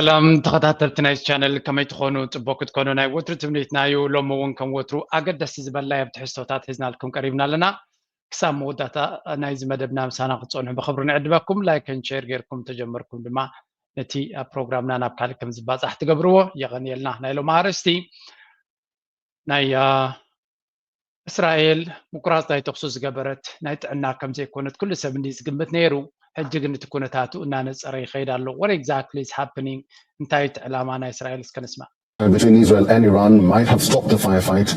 ሰላም ተኸታተልቲ ናይ ቻነል፣ ከመይ ትኾኑ? ጽቡቅ ክትኮኑ ናይ ወትሩ ትምኒትና እዩ። ሎሚ እውን ከም ወትሩ ኣገደስቲ ዝበልናዮ ኣብ ትሕዝቶታት ሒዝናልኩም ቀሪብና ኣለና። ክሳብ መወዳእታ ናይዚ መደብና ምሳና ክትጸንሑ ብኽብሪ ንዕድመኩም። ላይክን ሼር ጌርኩም ተጀመርኩም ድማ ነቲ ኣብ ፕሮግራምና ናብ ካልእ ከም ዝባጻሕ ትገብርዎ። የቐንየልና። ናይ ሎሚ ኣርእስቲ ናይ እስራኤል ምቁራጽ ናይ ተኹሲ ዝገበረት ናይ ጥዕና ከም ዘይኮነት ኩሉ ሰብ እንዲ ዝግምት ነይሩ። ሕጂ ግን እቲ ኩነታቱ እናነጸረ ይኸይድ ኣሎ። What exactly is happening? እንታይ እቲ ዕላማ ናይ እስራኤል እስከ ንስማዕ። Between Israel and Iran might have stopped the firefight,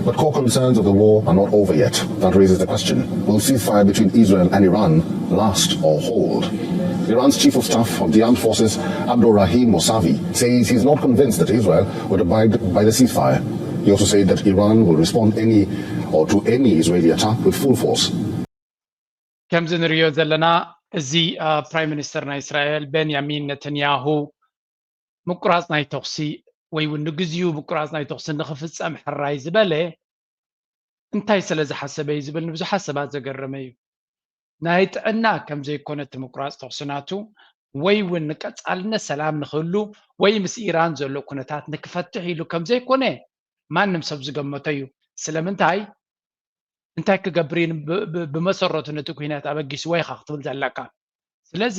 but core concerns of the war are not over yet. That raises the question, will ceasefire between Israel and Iran last or hold? Iran's chief of staff of the armed forces, Abdul Rahim Mosavi, says he's not convinced that Israel would abide by the ceasefire. He also said that Iran will respond any or to any Israeli attack with full force. ከምዚ ንሪኦ ዘለና፣ እዚ ፕራይም ሚኒስተር ናይ እስራኤል ቤንያሚን ነተንያሁ ምቁራጽ ናይ ተኹሲ ወይ እውን ንግዚኡ ምቁራጽ ናይ ተኹሲ ንኽፍጸም ሕራይ ዝበለ እንታይ ስለ ዝሓሰበ እዩ ዝብል ንብዙሓት ሰባት ዘገረመ እዩ። ናይ ጥዕና ከም ዘይኮነ እቲ ምቁራጽ ተኹሲ ናቱ ወይ እውን ንቀጻልነት ሰላም ንክህሉ ወይ ምስ ኢራን ዘሎ ኩነታት ንክፈትሕ ኢሉ ከም ዘይኮነ ማንም ሰብ ዝገመቶ እዩ። ስለምንታይ? እንታይ ክገብር እዩ ብመሰረቱ ነቲ ኩናት ኣበጊስዎ ኢኻ ክትብል ዘለካ። ስለዚ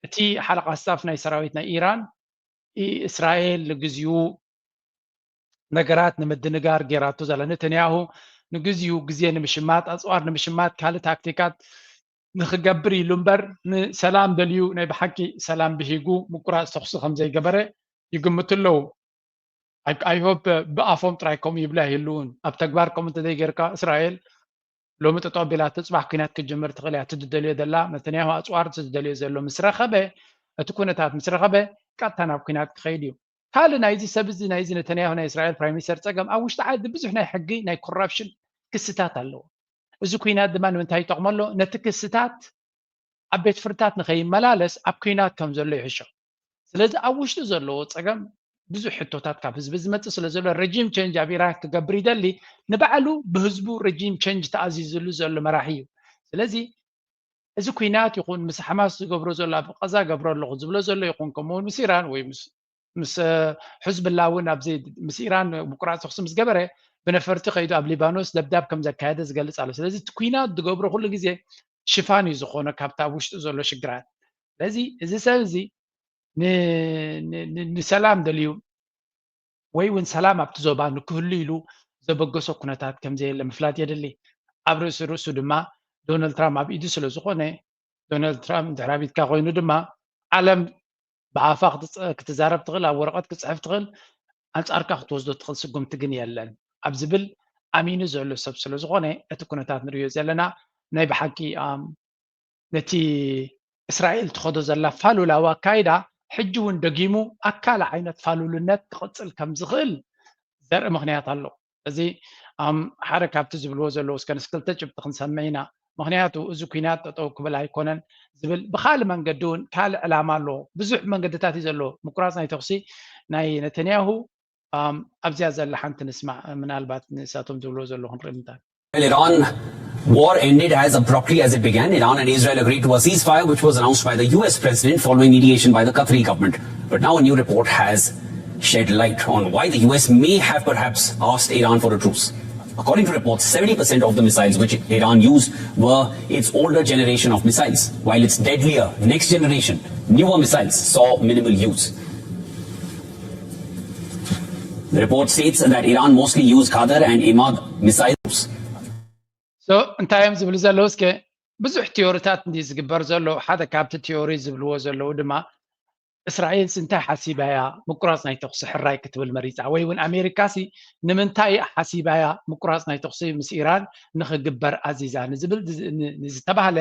እቲ ሓለቓ ስታፍ ናይ ሰራዊት ናይ ኢራን እስራኤል ንግዚኡ ነገራት ንምድንጋር ጌራቶ ዘላ፣ ነተንያሁ ንግዚኡ ግዜ ንምሽማት፣ ኣፅዋር ንምሽማት፣ ካልእ ታክቲካት ንክገብር ኢሉ እምበር ንሰላም ደልዩ ናይ ብሓቂ ሰላም ብሂጉ ምቁራፅ ተኹሲ ከም ዘይገበረ ይግምቱ ኣለዉ። I hope ብኣፎም ጥራይ ከምኡ ይብሉ ኣይህልውን። ኣብ ተግባር ከምኡ እንተዘይጌርካ እስራኤል ሎሚ ጠጠው ቢላቶ ፅባሕ ኩናት ክትጅምር ትኽእል እያ። እቲ ዝደልዮ ዘላ ነተንያሁ ኣፅዋር እቲ ዝደልዮ ዘሎ ምስ ረኸበ እቲ ኩነታት ምስ ረኸበ ቀጥታ ናብ ኩናት ክኸይድ እዩ። ካልእ ናይዚ ሰብ እዚ ናይዚ ነተንያሁ ናይ እስራኤል ፕራይም ሚኒስተር ፀገም ኣብ ውሽጢ ዓዲ ብዙሕ ናይ ሕጊ ናይ ኮራፕሽን ክስታት ኣለዎ። እዚ ኩናት ድማ ንምንታይ ይጠቕሞ ኣሎ? ነቲ ክስታት ኣብ ቤት ፍርድታት ንኸይመላለስ ኣብ ኩናት ከም ዘሎ ይሕሾ። ስለዚ ኣብ ውሽጡ ዘለዎ ፀገም ብዙሕ ሕቶታት ካብ ህዝቢ ዝመፅእ ስለ ዘሎ ረጂም ቸንጅ ኣብ ኢራን ክገብር ይደሊ። ንባዕሉ ብህዝቡ ረጂም ቸንጅ ተኣዚዝሉ ዘሎ መራሒ እዩ። ስለዚ እዚ ኩናት ይኹን ምስ ሓማስ ዝገብሮ ዘሎ ኣብ ቀዛ ገብሮ ኣለኹ ዝብሎ ዘሎ ይኹን ከምኡውን ምስ ኢራን ወይ ምስ ሕዝብላ እውን ኣብዚ ምስ ኢራን ምቁራፅ ተኹሲ ምስ ገበረ ብነፈርቲ ከይዱ ኣብ ሊባኖስ ደብዳብ ከም ዘካየደ ዝገልፅ ኣሎ። ስለዚ እቲ ኩናት ዝገብሮ ኩሉ ግዜ ሽፋን እዩ ዝኾኖ ካብቲ ኣብ ውሽጡ ዘሎ ሽግራት። ስለዚ እዚ ሰብ እዚ ንሰላም ደልዩ ወይ እውን ሰላም ኣብቲ ዞባ ንክህሉ ኢሉ ዘበገሶ ኩነታት ከም ዘየለ ምፍላጥ የድሊ። ኣብ ርእሲ ርእሱ ድማ ዶናልድ ትራምፕ ኣብ ኢዱ ስለ ዝኾነ ዶናልድ ትራምፕ ድሕሪ ኣብ ኢድካ ኮይኑ ድማ ዓለም ብኣፋ ክትዛረብ ትኽእል፣ ኣብ ወረቐት ክትፅሕፍ ትኽእል፣ ኣንፃርካ ክትወስዶ ትኽእል ስጉምቲ ግን የለን ኣብ ዝብል ኣሚኑ ዘሎ ሰብ ስለ ዝኾነ እቲ ኩነታት ንሪኦ ዘለና ናይ ብሓቂ ነቲ እስራኤል ትኸዶ ዘላ ፋሉላዊ ኣካይዳ ሕጂ እውን ደጊሙ ኣካል ዓይነት ፋሉልነት ክቕፅል ከም ዝኽእል ዘርኢ ምኽንያት ኣሎ። እዚ ሓደ ካብቲ ዝብልዎ ዘለዉ እስከ ንስ ክልተ ጭብጢ ክንሰምዕ ኢና። ምኽንያቱ እዚ ኩናት ጠጠው ክብል ኣይኮነን ዝብል ብካልእ መንገዲ እውን ካልእ ዕላማ ኣለዎ። ብዙሕ መንገድታት እዩ ዘለዎ። ምቁራፅ ናይ ተኹሲ ናይ ነተንያሁ ኣብዚኣ ዘላ ሓንቲ ንስማዕ፣ ምናልባት ንሳቶም ዝብልዎ ዘለዉ ክንርኢ ምንታን። Well, Iran war ended as abruptly as it began. Iran and Israel agreed to a ceasefire, which was announced by the U S president following mediation by the Qatari government. But now a new report has shed light on why the U S may have perhaps asked Iran for a truce. According to reports, seventy percent of the missiles which Iran used were its older generation of missiles, while its deadlier, next generation, newer missiles saw minimal use. The report states that Iran mostly used Qadr and Imad missiles. So እንታይ እዮም ዝብሉ ዘለዉ? እስከ ብዙሕ ቲዮሪታት እንዲ ዝግበር ዘሎ ሓደ ካብቲ ቲዮሪ ዝብልዎ ዘለዉ ድማ እስራኤልስ እንታይ ሓሲባ እያ ምቁራፅ ናይ ተኹሲ ሕራይ ክትብል መሪፃ? ወይ እውን ኣሜሪካሲ ንምንታይ ሓሲባ እያ ምቁራፅ ናይ ተኹሲ ምስ ኢራን ንክግበር ኣዚዛ ንዝብል ንዝተባህለ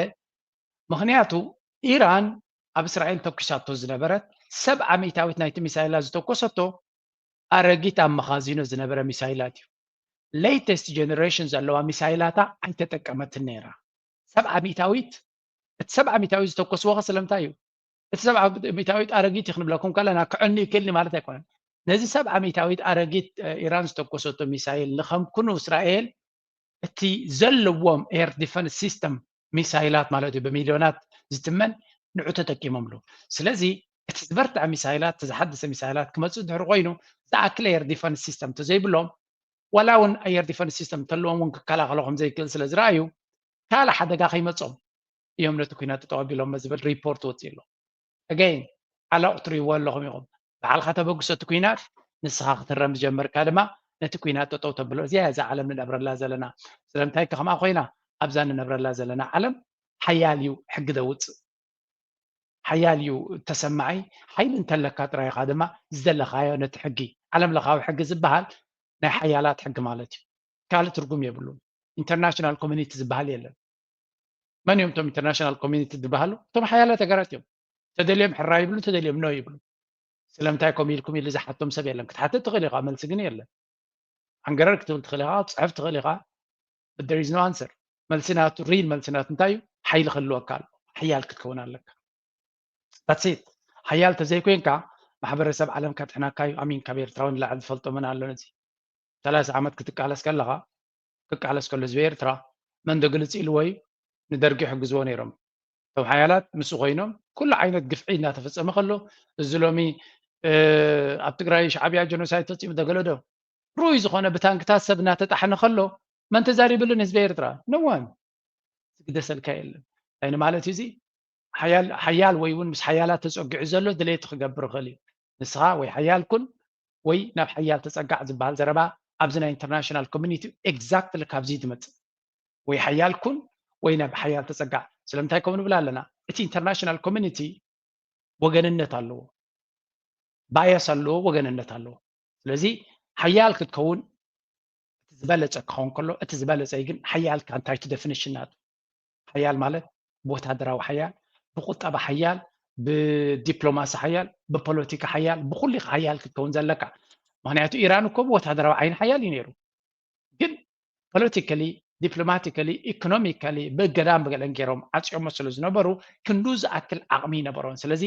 ምኽንያቱ ኢራን ኣብ እስራኤል ተኩሳቶ ዝነበረት ሰብዓ ሚእታዊት ናይቲ ሚሳይላ ዝተኮሰቶ ኣረጊት ኣብ መኻዚኖ ዝነበረ ሚሳይላት እዩ። ሌተስት ጀነሬሽን ዘለዋ ሚሳይላታ ኣይተጠቀመትን ነይራ። ሰብዓ ሚእታዊት እቲ ሰብዓ ሚእታዊት ዝተኮስዎ ከ ስለምንታይ እዩ? እቲ ሰብዓ ሚእታዊት ኣረጊት እዩ ክንብለኩም ከለና ክዕኑ ይክእልኒ ማለት ኣይኮነን። ነዚ ሰብዓ ሚእታዊት ኣረጊት ኢራን ዝተኮሰቶ ሚሳይል ንከምክኑ እስራኤል እቲ ዘለዎም ኤር ዲፈንስ ሲስተም ሚሳይላት ማለት እዩ ብሚልዮናት ዝትመን ንዑ ተጠቂሞምሉ። ስለዚ እቲ ዝበርትዐ ሚሳይላት፣ እቲ ዝሓደሰ ሚሳይላት ክመፅእ ድሕሪ ኮይኑ፣ ዝኣክል air defense system ተዘይብሎም፣ ዋላ እውን air defense system እንተለዎም እውን ክከላኸሎ ከም ዘይክእል ስለ ዝረኣዩ፣ ካልእ ሓደጋ ከይመፆም እዮም ነቲ ኩናት ጠጠው ኣቢሎሞ ዝብል ሪፖርት ወፂኡ ኣሎ። Again፣ ዓለቕ ትርእይዎ ኣለኹም ኢኹም። ባዕልኻ ተበግሶ እቲ ኩናት፣ ንስኻ ክትረም ዝጀመርካ ድማ ነቲ ኩናት ጠጠው ተብሎ። እዚኣ እያ እዛ ዓለም ንነብረላ ዘለና። ስለምንታይ ከ ከምኣ ኮይና? ኣብዛ ንነብረላ ዘለና ዓለም ሓያል እዩ ሕጊ ዘውፅእ። ሓያል እዩ ተሰማዒ። ሓይሊ እንተለካ ጥራይ ኢኻ ድማ ዝደለኻዮ ነቲ ሕጊ፣ ዓለም ለኻዊ ሕጊ ዝበሃል ናይ ሓያላት ሕጊ ማለት እዩ። ካልእ ትርጉም የብሉን። ኢንተርናሽናል ኮሚኒቲ ዝበሃል የለን። መን እዮም እቶም ኢንተርናሽናል ኮሚኒቲ ዝበሃሉ? እቶም ሓያላት ሃገራት እዮም። ተደልዮም ሕራ ይብሉ፣ ተደልዮም ኖ ይብሉ። ስለምንታይ ከምኡ ኢልኩም ኢሉ ዝሓቶም ሰብ የለን። ክትሓትት ትኽእል ኢኻ፣ መልሲ ግን የለን። ዓንገረር ክትብል ትኽእል ኢኻ፣ ክትፅሕፍ ትኽእል ኢኻ። But there is no answer። መልሲ ናቱ፣ ሪል መልሲ ናቱ እንታይ እዩ? ሓይሊ ክህልወካ ኣሎ። ሓያል ክትከውን ኣለካ። That's it። ሓያል ተዘይኮይንካ ማሕበረሰብ ዓለም ከጥሕነካ እዩ። ኣሚን፣ ካብ ኤርትራዊ ንላዕሊ ዝፈልጦ መን ኣሎ ነዚ? ሰላሳ ዓመት ክትቃለስ ከለኻ፣ ክቃለስ ከሎ ህዝቢ ኤርትራ መን ዶ ግልጽ ኢልዎ እዩ? ንደርጊ ይሕግዝዎ ነይሮም። እቶም ሓያላት ምስኡ ኮይኖም ኩሉ ዓይነት ግፍዒ እናተፈጸመ ከሎ፣ እዚ ሎሚ፣ እ፣ ኣብ ትግራይ ሻዕብያ ጀኖሳይድ ፈጺሙ ዶ ገለ ዶ? ርኡይ ዝኾነ ብታንክታት ሰብ እናተጣሕነ ከሎ መን ተዛሪብሉ ንህዝቢ ኤርትራ? No one። ዝግደሰልካ የለን። እንታይ ንማለት እዩ እዚ? ሓያል፣ ሓያል ወይ እውን ምስ ሓያላት ተጸጊዑ ዘሎ ድሌቱ ክገብር ይኽእል እዩ። ንስኻ ወይ ሓያል ኩን ወይ ናብ ሓያል ተጸጋዕ ዝበሃል ዘረባ ኣብዚ ናይ ኢንተርናሽናል ኮሚኒቲ ኤግዛክትሊ ካብዚ ትመጽእ። ወይ ሓያል ኩን ወይ ናብ ሓያል ተጸጋዕ። ስለምንታይ ከምኡ ንብል ኣለና? እቲ ኢንተርናሽናል ኮሚኒቲ ወገንነት ኣለዎ፣ ባያስ ኣለዎ፣ ወገንነት ኣለዎ። ስለዚ ሓያል ክትከውን እቲ ዝበለጸ ክኸውን ከሎ፣ እቲ ዝበለጸ ግን ሓያል እንታይ እቲ ደፊኒሽን ናቱ? ሓያል ማለት ብወታደራዊ ሓያል፣ ብቁጠባ ሓያል፣ ብዲፕሎማሲ ሓያል፣ ብፖለቲካ ሓያል፣ ብኩሉ ኢኻ ሓያል ክትከውን ዘለካ። ምኽንያቱ ኢራን እኮ ብወታደራዊ ዓይኒ ሓያል እዩ ነይሩ፣ ግን ፖለቲካሊ፣ ዲፕሎማቲካሊ፣ ኢኮኖሚካሊ ብእገዳን ብገለን ገይሮም ዓፅዮሞ ስለ ዝነበሩ ክንዱ ዝኣክል ዓቕሚ ይነበሮን። ስለዚ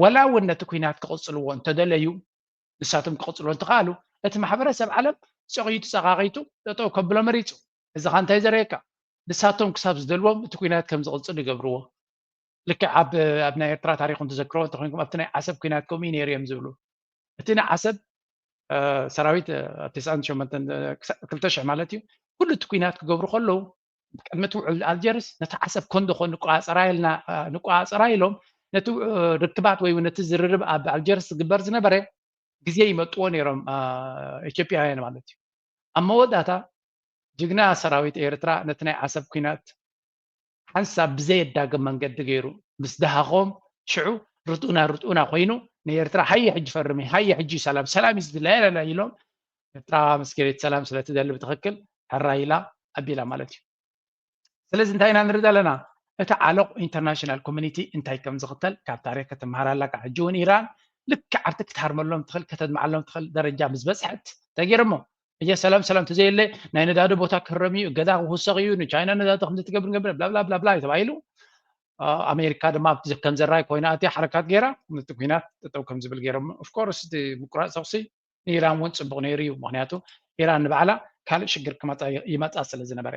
ወላ እውን ነቲ ኩናት ክቕፅልዎ እንተደለዩ፣ ንሳቶም ክቕፅልዎ እንተኸኣሉ፣ እቲ ማሕበረሰብ ዓለም ፀቒጡ ፀቓቒጡ ጠጠው ከብሎ መሪፁ። እዚ ኸ እንታይ ዘርእየካ? ንሳቶም ክሳብ ዝደልዎም እቲ ኩናት ከም ዝቕፅል ይገብርዎ። ልክዕ ኣብ፣ ኣብ ናይ ኤርትራ ታሪኽ እንትዘክርዎ እንተኾይንኩም፣ ኣብቲ ናይ ዓሰብ ኩናት ከምኡ እዩ ነይሩ እዮም ዝብሉ። እቲ ናይ ዓሰብ፣ እ፣ ሰራዊት፣ እ፣ ኣብ ተስዓን ሸሞንተን፣ እ፣ ክሳ-፣ ክልተ ሽሕ ማለት እዩ፣ ኩሉ እቲ ኩናት ክገብሩ ከለዉ፣ ቅድሚ እቲ ውዕል ኣልጀርስ ነቲ ዓሰብ ኮንዶ ኮን ንቆጻጸራ ኢልና፣ እ፣ ንቆጻጸራ ኢሎም ነቲ፣ እ፣ ርክባት ወይ እውን ነቲ ዝርርብ ኣብ ኣልጀርስ ዝግበር ዝነበረ ግዜ ይመጥዎ ነይሮም፣ እ፣ ኢትዮጵያውያን ማለት እዩ። ኣብ መወዳእታ ጅግና ሰራዊት ኤርትራ ነቲ ናይ ዓሰብ ኩናት ሓንሳብ ብዘየዳግም መንገዲ ገይሩ ምስ ደሃኾም፣ ሽዑ ርቱና ርቱና ኮይኑ ንኤርትራ ሃየ ሕጂ ፈርሚ፣ ሃየ ሕጂ ሰላም፣ ሰላም እዩ ዝድለ፣ ላላላ ኢሎም ኤርትራ መስገቤት ሰላም ስለ ትደሊ ብትኽክል ሕራይ ኢላ ኣቢላ ማለት እዩ። ስለዚ እንታይ ኢና ንርኢ ዘለና? እቲ ዓለቕ ኢንተርናሽናል ኮሚኒቲ እንታይ ከም ዝኽተል ካብ ታሪኽ ክትመሃር ኣለካ። ሕጂ እውን ኢራን ልክዕ ኣብቲ ክትሃርመሎም ትኽእል፣ ከተድምዓሎም ትኽእል ደረጃ ምስ በጽሐት እንታይ ገይሮሞ? እየ ሰላም ሰላም ተዘየለ ናይ ነዳዲ ቦታ ክህረም እዩ፣ እገዳ ክውሰኽ እዩ፣ ንቻይና ነዳዲ ከምዚ ትገብር ገብር ብላብላ ብላብላ እዩ ተባሂሉ። አ፣ ኣሜሪካ ድማ ኣብቲ ከም ዘራይ ኮይና ኣትያ ሓረካት ገይራ ነቲ ኩናት ጠጠው ከም ዝብል ገይሮም። ኦፍኮርስ እቲ ምቁራፅ ተኩሲ ንኢራን እውን ፅቡቅ ነይሩ እዩ፣ ምክንያቱ ኢራን ንባዕላ ካልእ ሽግር ክመፃ ይመፃ ስለ ዝነበረ።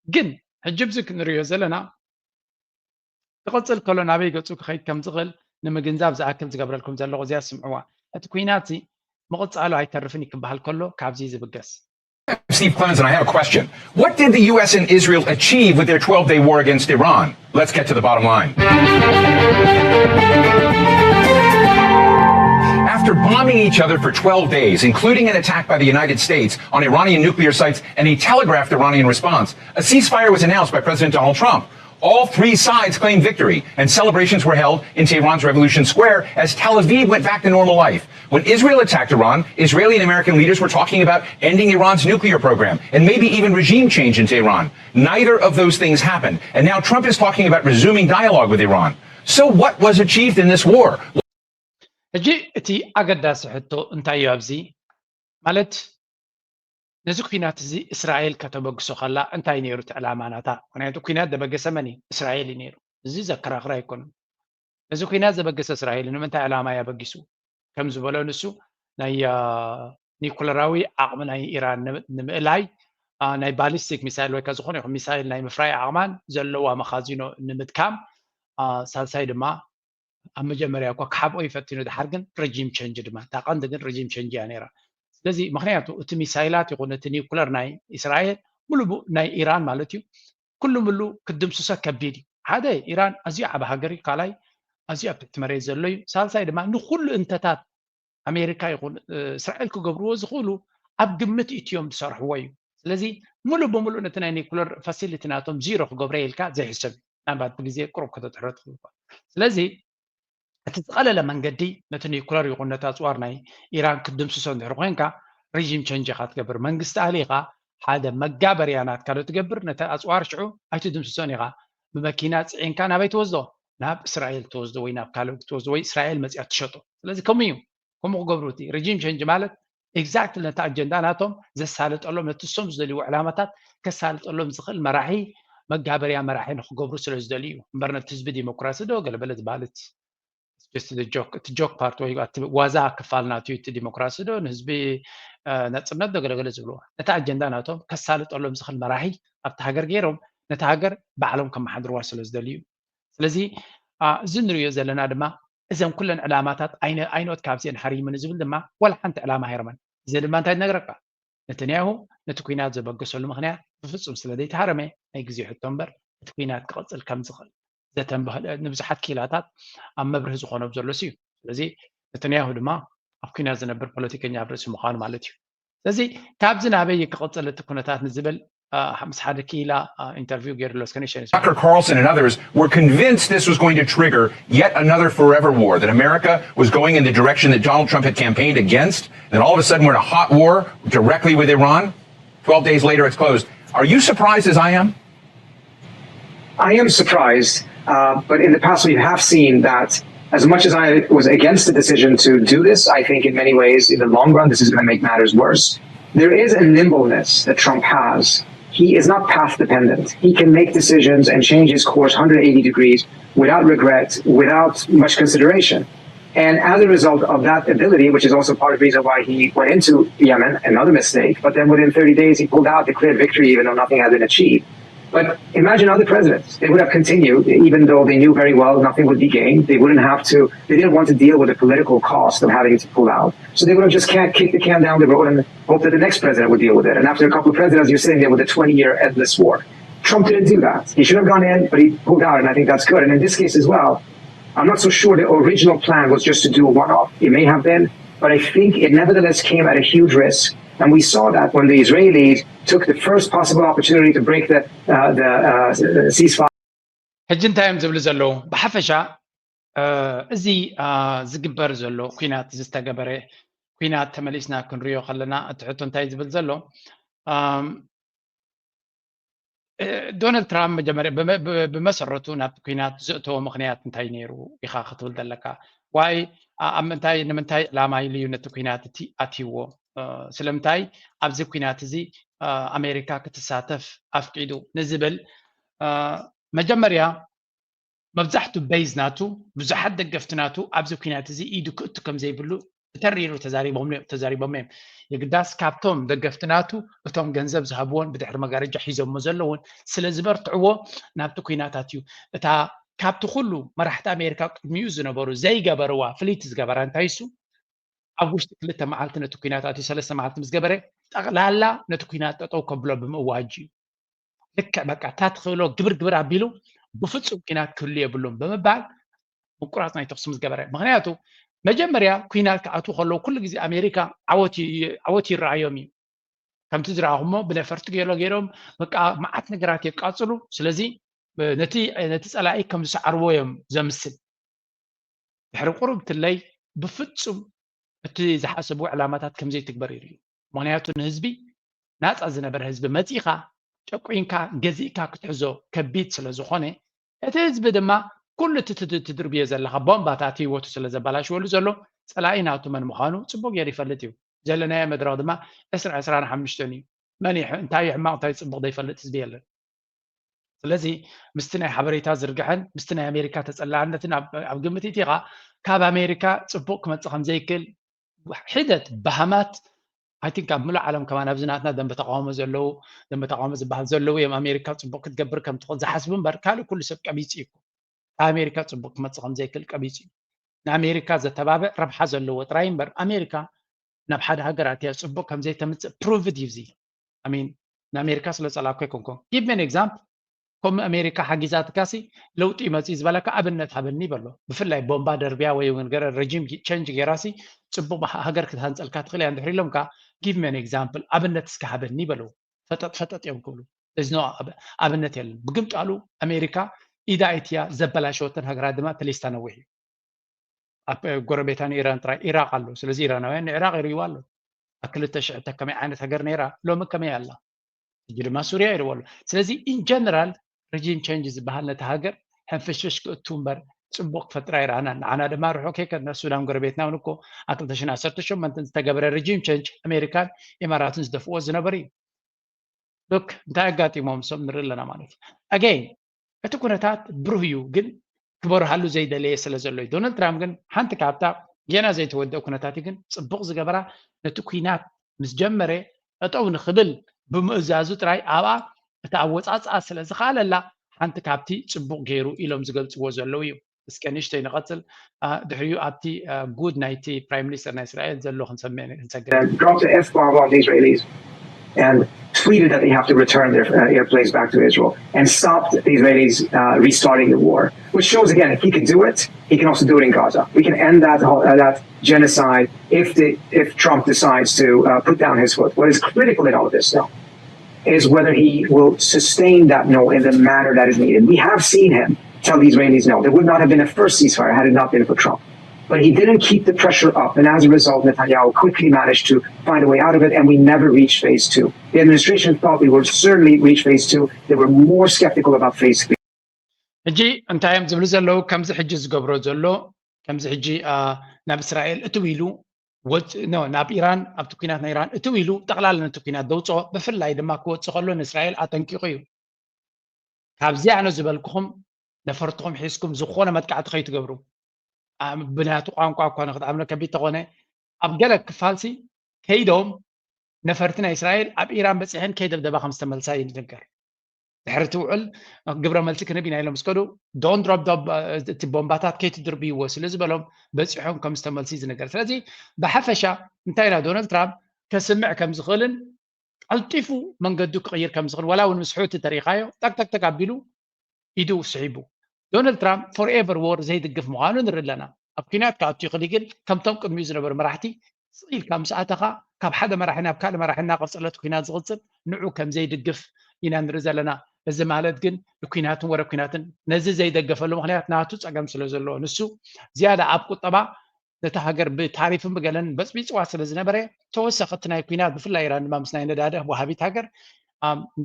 ግን ሕጂ ብዚ ክንሪኦ ዘለና ክቕጽል ከሎ ናበይ ገጹ ክኸይድ ከም ዝኽእል ንምግንዛብ ዝኣክል ዝገብረልኩም ዘለኹ እዚኣ ስምዕዋ። እቲ ኲናት እዚ ምቕጻሉ ኣይተርፍን እዩ ክበሃል ከሎ ካብዚ ዝብገስ። Steve Clemons, and I have a question. What did the U S and Israel achieve with their twelve-day war against Iran? Let's get to the bottom line. After bombing each other for twelve days, including an attack by the United States on Iranian nuclear sites and a telegraphed Iranian response, a ceasefire was announced by President Donald Trump. All three sides claimed victory, and celebrations were held in Tehran's Revolution Square as Tel Aviv went back to normal life. When Israel attacked Iran, Israeli and American leaders were talking about ending Iran's nuclear program and maybe even regime change in Tehran. Neither of those things happened, and now Trump is talking about resuming dialogue with Iran. So, what was achieved in this war? ሕጂ እቲ ኣገዳሲ ሕቶ እንታይ እዩ ኣብዚ? ማለት ነዚ ኲናት እዚ እስራኤል ከተበግሶ ከላ እንታይ ነይሩ እቲ ዕላማ ናታ? ምኽንያቱ ኲናት ዘበገሰ መን እዩ? እስራኤል እዩ ነይሩ። እዚ ዘከራኽር ኣይኮነን። ነዚ ኲናት ዘበገሰ እስራኤል ንምንታይ ዕላማ እዩ ኣበጊሱ? ከም ዝበሎ ንሱ ናይ፣ አ፣ ኒኩለራዊ ዓቕሚ ናይ ኢራን ን-፣ ንምእላይ፣ አ፣ ናይ ባሊስቲክ ሚሳይል ወይ ከ ዝኾነ ይኹን ሚሳይል ናይ ምፍራይ ዓቕማን ዘለዋ መኻዚኖ ንምድካም፣ አ፣ ሳልሳይ ድማ ኣብ መጀመርያ እኳ ክሓብኦ ይፈትኑ፣ ድሓር ግን ሬጂም ቸንጅ ድማ፣ እታ ቀንዲ ግን ሬጂም ቸንጅ እያ ነይራ። ስለዚ ምክንያቱ እቲ ሚሳይላት ይኹን እቲ ኒውክለር ናይ እስራኤል፣ ሙሉእ ናይ ኢራን ማለት እዩ፣ ኩሉ ምሉ ክድምስሶ ከቢድ እዩ። ሓደ፣ ኢራን ኣዝዩ ዓቢ ሃገር እዩ፣ ካልኣይ ኣዝዩ ኣብ ትሕቲ መሬት ዘሎ እዩ፣ ሳልሳይ ድማ ንኩሉ እንተታት ኣሜሪካ ይኹን እስራኤል ክገብርዎ ዝኽእሉ ኣብ ግምት እትዮም ዝሰርሕዎ እዩ። ስለዚ ሙሉእ ብምሉእ ነቲ ናይ ኒኩለር ፋሲሊቲ ናቶም ዚሮ ክገብረ ኢልካ ዘይሕሰብ እዩ። ምናልባት ብግዜ ቅሩብ ከተትሕሮ ትኽእል እኳ። ስለዚ እቲ ዝቐለለ መንገዲ ነቲ ኒኩለር ይኹን ነቲ ኣፅዋር ናይ ኢራን ክትድምስሶ እንድሕር ኮይንካ ሪጂም ቸንጅ ኢኻ ትገብር። መንግስቲ ኣሊኻ ሓደ መጋበርያ ናትካ ዶ ትገብር፣ ነቲ ኣፅዋር ሽዑ ኣይትድምስሶን ኢኻ። ብመኪና ፅዒንካ ናበይ ትወስዶ? ናብ እስራኤል ትወስዶ ወይ ናብ ካልእ ትወስዶ ወይ እስራኤል መፅያ ትሸጦ። ስለዚ ከምኡ እዩ። ከምኡ ክገብሩ እቲ ሪጂም ቸንጅ ማለት ኤግዛክትሊ ነቲ ኣጀንዳ ናቶም ዘሳልጠሎም ነቲ እሶም ዝደልይዎ ዕላማታት ከሳልጠሎም ዝኽእል መራሒ መጋበርያ መራሒ ንክገብሩ ስለ ዝደልዩ እዩ እምበር ነቲ ህዝቢ ዲሞክራሲ ዶ ገለበለ ዝበሃል ጆክ ፓርት ወይ ዋዛ ክፋል ናቱ እቲ ዲሞክራሲ ዶ ንህዝቢ ናፅነት ዶ ገለገለ ዝብልዎ ነቲ ኣጀንዳ ናቶም ከሳልጠሎም ዝኽእል መራሒ ኣብቲ ሃገር ገይሮም ነቲ ሃገር ባዕሎም ከመሓድርዋ ስለ ዝደልዩ ስለዚ እዚ ንሪኦ ዘለና ድማ እዘን ኩለን ዕላማታት ኣይኖት ካብዚአን ሓሪሙ ንዝብል ድማ ዋላ ሓንቲ ዕላማ ሃይርመን እዚ ድማ እንታይ ትነግረካ ነተንያሁ ነቲ ኩናት ዘበገሰሉ ምክንያት ብፍፁም ስለ ዘይተሃረመ ናይ ግዜ ሕቶ እምበር እቲ ኩናት ክቐፅል ከም ዝኽእል ዘተንበህለ ንብዙሓት ክኢላታት ኣብ መብርሂ ዝኾኖም ዘሎ እዩ ስለዚ ነተንያሁ ድማ ኣብ ኩናት ዝነብር ፖለቲከኛ ኣብ ርእሲ ምዃኑ ማለት እዩ ስለዚ ካብዚ ናበይ ክቐፅል እቲ ኩነታት ንዝብል ምስ ሓደ ክኢላ ኢንተርቪው ገይርሎ እስከ ንሸ Tucker Carlson and others were convinced this was going to trigger yet another forever war, that America was going in the direction that Donald Trump had campaigned against, and all of a sudden we're in a hot war directly with Iran. Twelve days later, it's closed. Are you surprised as I am? I am surprised, uh, but in the past we have seen that as much as I was against the decision to do this, I think in many ways, in the long run, this is going to make matters worse. There is a nimbleness that Trump has. He is not path dependent. He can make decisions and change his course one hundred eighty degrees without regret, without much consideration. And as a result of that ability, which is also part of the reason why he went into Yemen, another mistake, but then within thirty days he pulled out, declared victory, even though nothing had been achieved. But imagine other presidents. They would have continued, even though they knew very well nothing would be gained. They wouldn't have to, they didn't want to deal with the political cost of having to pull out. So they would have just can't kick the can down the road and hope that the next president would deal with it. And after a couple of presidents, you're sitting there with a twenty year endless war. Trump didn't do that. He should have gone in, but he pulled out, and I think that's good. And in this case as well, I'm not so sure the original plan was just to do a one off. It may have been, but I think it nevertheless came at a huge risk. And we saw that when the Israelis took the first possible opportunity to break the, uh, the uh, ceasefire. ሕጂ እንታይ እዮም ዝብሉ ዘለዉ ብሓፈሻ እዚ ዝግበር ዘሎ ኩናት ዝተገበረ ኩናት ተመሊስና ክንሪኦ ከለና እቲ ሕቶ እንታይ ዝብል ዘሎ ዶናልድ ትራምፕ መጀመርያ ብመሰረቱ ናብቲ ኩናት ዘእተዎ ምክንያት እንታይ ነይሩ ኢኻ ክትብል ዘለካ ዋይ ኣብ ምንታይ ንምንታይ ዕላማ ኢሉ እዩ ነቲ ኩናት እቲ ኣትይዎ ስለምንታይ ኣብዚ ኩናት እዚ ኣሜሪካ ክትሳተፍ ኣፍቂዱ ንዝብል መጀመርያ መብዛሕቱ ቤዝ ናቱ ብዙሓት ደገፍቲ ናቱ ኣብዚ ኩናት እዚ ኢዱ ክእቱ ከም ዘይብሉ ብተሪሩ ተዛሪቦም እዮም ተዛሪቦም እዮም የግዳስ ካብቶም ደገፍቲ ናቱ እቶም ገንዘብ ዝሃብዎን ብድሕሪ መጋረጃ ሒዞሞ ዘለውን ስለ ዝበርትዕዎ ናብቲ ኩናት ኣትዩ እታ ካብቲ ኩሉ መራሕቲ ኣሜሪካ ቅድሚኡ ዝነበሩ ዘይገበርዋ ፍሊት ዝገበራ እንታይ እሱ ኣብ ውሽጢ ክልተ መዓልቲ ነቲ ኩናት ኣትዩ ሰለስተ መዓልቲ ምስ ገበረ ጠቕላላ ነቲ ኩናት ጠጠው ከብሎ ብምእዋጅ እዩ ልክዕ በቃ እታ ትኽእሎ ግብር ግብር ኣቢሉ ብፍፁም ኩናት ክህሉ የብሉን ብምባል ምቁራፅ ናይ ተኽሲ ምስ ገበረ ምክንያቱ መጀመርያ ኩናት ክኣትዉ ከለዉ ኩሉ ግዜ ኣሜሪካ ዓወት ይረኣዮም እዩ ከምቲ ዝረኣኹሞ ብነፈርቲ ገሎ ገይሮም በቃ መዓት ነገራት የቃፅሉ ስለዚ ነቲ ፀላኢ ከም ዝሰዓርዎ እዮም ዘምስል ድሕሪ ቁሩብ ትለይ ብፍፁም እቲ ዝሓሰብዎ ዕላማታት ከምዘይትግበር ይርእዩ ምክንያቱ ንህዝቢ ናፃ ዝነበረ ህዝቢ መፂእካ ጨቁንካ ገዚእካ ክትሕዞ ከቢድ ስለ ዝኾነ እቲ ህዝቢ ድማ ኩሉ እቲ ትድርብዮ ዘለካ ቦምባታት ህይወቱ ስለ ዘባላሽወሉ ዘሎ ፀላኢ ናቱ መን ምዃኑ ፅቡቅ ገይሩ ይፈልጥ እዩ ዘለናዮ መድረክ ድማ ዕስራ ዕስራን ሓሙሽተን እዩ መን እንታይ ሕማቅ እንታይ ፅቡቅ ዘይፈልጥ ህዝቢ የለን ስለዚ ምስቲ ናይ ሓበሬታ ዝርግሐን ምስቲ ናይ ኣሜሪካ ተፀላዕነትን ኣብ ግምት ኢቲኻ ካብ ኣሜሪካ ፅቡቅ ክመፅእ ከምዘይክእል ሒደት ባህማት ኣይቲንክ ኣብ ምሉእ ዓለም ከማን ኣብዚ ናትና ደንበ ተቃውሞ ዘለዉ ደንበ ተቃውሞ ዝበሃል ዘለዉ እዮም ኣሜሪካ ፅቡቅ ክትገብር ከም ትኽእል ዝሓስቡ እምበር ካልእ ኩሉ ሰብ ቀቢፂ እዩ ካብ ኣሜሪካ ፅቡቅ ክመፅእ ከም ዘይክእል ቀቢፁ እዩ። ንኣሜሪካ ዘተባብዕ ረብሓ ዘለዎ ጥራይ እምበር ኣሜሪካ ናብ ሓደ ሃገር ኣትያ ፅቡቅ ከም ዘይተምፅእ ፕሩቭድ እዩ። እዚ ኣሚን ንኣሜሪካ ስለ ፀላእኩ ኣይኮንኩን። ጊቭ ሚ ኤግዛምፕል። ከም ኣሜሪካ ሓጊዛትካሲ ለውጢ ይመፅእ ዝበለካ ኣብነት ሃበኒ በሎ። ብፍላይ ቦምባ ደርብያ ወይ እውን ገረ ረጂም ቸንጅ ገይራሲ ፅቡቅ ሃገር ክትሃንፀልካ ትኽእል እያ እንድሕር ኢሎምካ ጊቭ ሚ ኤግዛምፕል ኣብነት እስከ ሃበኒ በሎ። ፈጠጥ ፈጠጥ እዮም ክብሉ። እዚ ኖ ኣብነት የለን። ብግምጣሉ ኣሜሪካ ኢዳ ኣይትያ ዘበላሸወተን ሃገራት ድማ ተሊስታ ነዊሕ እዩ። ኣብ ጎረቤታ ንኢራን ጥራይ ኢራቅ ኣሎ። ስለዚ ኢራናውያን ንኢራቅ ይርእይዋ ኣሎ። ኣብ ክልተ ሽሕ ከመይ ዓይነት ሃገር ነይራ ሎሚ ከመይ ኣላ? ሕጂ ድማ ሱርያ ይርእዎ ኣሎ። ስለዚ ኢን ጀነራል ሪጂም ቸንጅ ዝበሃል ነቲ ሃገር ሕንፍሽፍሽ ክእቱ እምበር ፅቡቅ ክፈጥራ ይረኣና። ንዓና ድማ ርሑቅ ከይከድና ሱዳን ጎረቤትና እውን እኮ ኣብ ክልተ ሽሕን ዓሰርተ ሸሞንተን ዝተገበረ ሪጂም ቸንጅ ኣሜሪካን ኢማራትን ዝደፍዎ ዝነበሩ እዩ። ሎክ እንታይ ኣጋጢሞም ንሶም ንርኢ ኣለና ማለት እዩ። ኣገይን እቲ ኩነታት ብሩህ እዩ፣ ግን ክበርሃሉ ዘይደለየ ስለ ዘሎ እዩ። ዶናልድ ትራምፕ ግን ሓንቲ ካብታ ጌና ዘይተወደአ ኩነታት እዩ፣ ግን ፅቡቅ ዝገበራ ነቲ ኩናት ምስ ጀመረ ጠጠው ንክብል ብምእዛዙ ጥራይ ኣብኣ እቲ ኣወፃፅኣ ስለ ዝኸኣለላ ሓንቲ ካብቲ ፅቡቅ ገይሩ ኢሎም ዝገልፅዎ ዘለዉ እዩ። እስከ ንእሽተይ ንቐፅል። ድሕሪኡ ኣብቲ ጉድ ናይቲ ፕራይም ሚኒስተር ናይ እስራኤል ዘሎ ክንሰምዕ ንሰግር። Dropped the F bomb on the Israelis and tweeted that they have to return their uh, airplanes back to Israel and stopped the Israelis uh, restarting the war, which shows again he can do it. He can also do it in Gaza. We can end that uh, that genocide if the if Trump decides to uh, put down his foot. What is critical in all of this, though, is whether he will sustain that no in the manner that is needed. We have seen him tell the Israelis no. There would not have been a first ceasefire had it not been for Trump. But he didn't keep the pressure up, and as a result, Netanyahu quickly managed to find a way out of it, and we never reached phase two. The administration thought we would certainly reach phase two. They were more skeptical about phase three. ሕጂ እንታይ እዮም ዝብሉ ዘለዉ? ከምዚ ሕጂ ዝገብሮ ዘሎ ከምዚ ሕጂ ናብ እስራኤል እትው ኢሉ ናብ ኢራን ኣብቲ ኩናት ናይ ኢራን እትው ኢሉ ጠቕላላ ነቲ ኩናት ደውፅኦ፣ ብፍላይ ድማ ክወፅእ ከሎ ንእስራኤል ኣጠንቂቑ እዩ። ካብዚ ኣነ ዝበልኩኹም ነፈርትኹም ሒዝኩም ዝኾነ መጥቃዕቲ ከይትገብሩ። ብናቱ ቋንቋ እኳ ንክትኣምኖ ከቢድ ተኾነ ኣብ ገለ ክፋልሲ ከይዶም ነፈርቲ ናይ እስራኤል ኣብ ኢራን በፂሐን ከይደብደባ ከም ዝተመልሳ እዩ ዝንገር። ድሕሪ እቲ ውዕል ግብረ መልሲ ክንብ ኢና ኢሎም ዝከዱ ዶን ድሮፕ ዶብ እቲ ቦምባታት ከይትድርብይዎ ስለ ዝበሎም በፂሖም ከም ዝተመልሲ ዝንገር። ስለዚ ብሓፈሻ እንታይ ኢና ዶናልድ ትራምፕ ከስምዕ ከም ዝኽእልን ቀልጢፉ መንገዱ ክቕይር ከም ዝኽእል ዋላ እውን ምስ ሑቲ ተሪኻዮ ጠቅጠቅጠቅ ኣቢሉ ኢዱ ስሒቡ። ዶናልድ ትራምፕ ፎርኤቨር ዎር ዘይድግፍ ምዃኑ ንርኢ ኣለና። ኣብ ኩናት ክኣቱ ይኽእል ግን ከምቶም ቅድሚኡ ዝነበሩ መራሕቲ ስቕ ኢልካ ምስ ኣተኻ ካብ ሓደ መራሒ ናብ ካልእ መራሒ እናቐጸለ እቲ ኩናት ዝቕጽል ንዑ ከም ዘይድግፍ ኢና ንርኢ ዘለና። እዚ ማለት ግን ንኩናትን ወረ ኩናትን ነዚ ዘይደገፈሉ ምኽንያት ናቱ ጸገም ስለ ዘለዎ ንሱ ዝያዳ ኣብ ቁጠባ ነታ ሃገር ብታሪፍን ብገለን በፅቢፅዋ ስለ ዝነበረ ተወሰኸ እቲ ናይ ኩናት ብፍላይ ኢራን ድማ ምስ ናይ ነዳዲ ወሃቢት ሃገር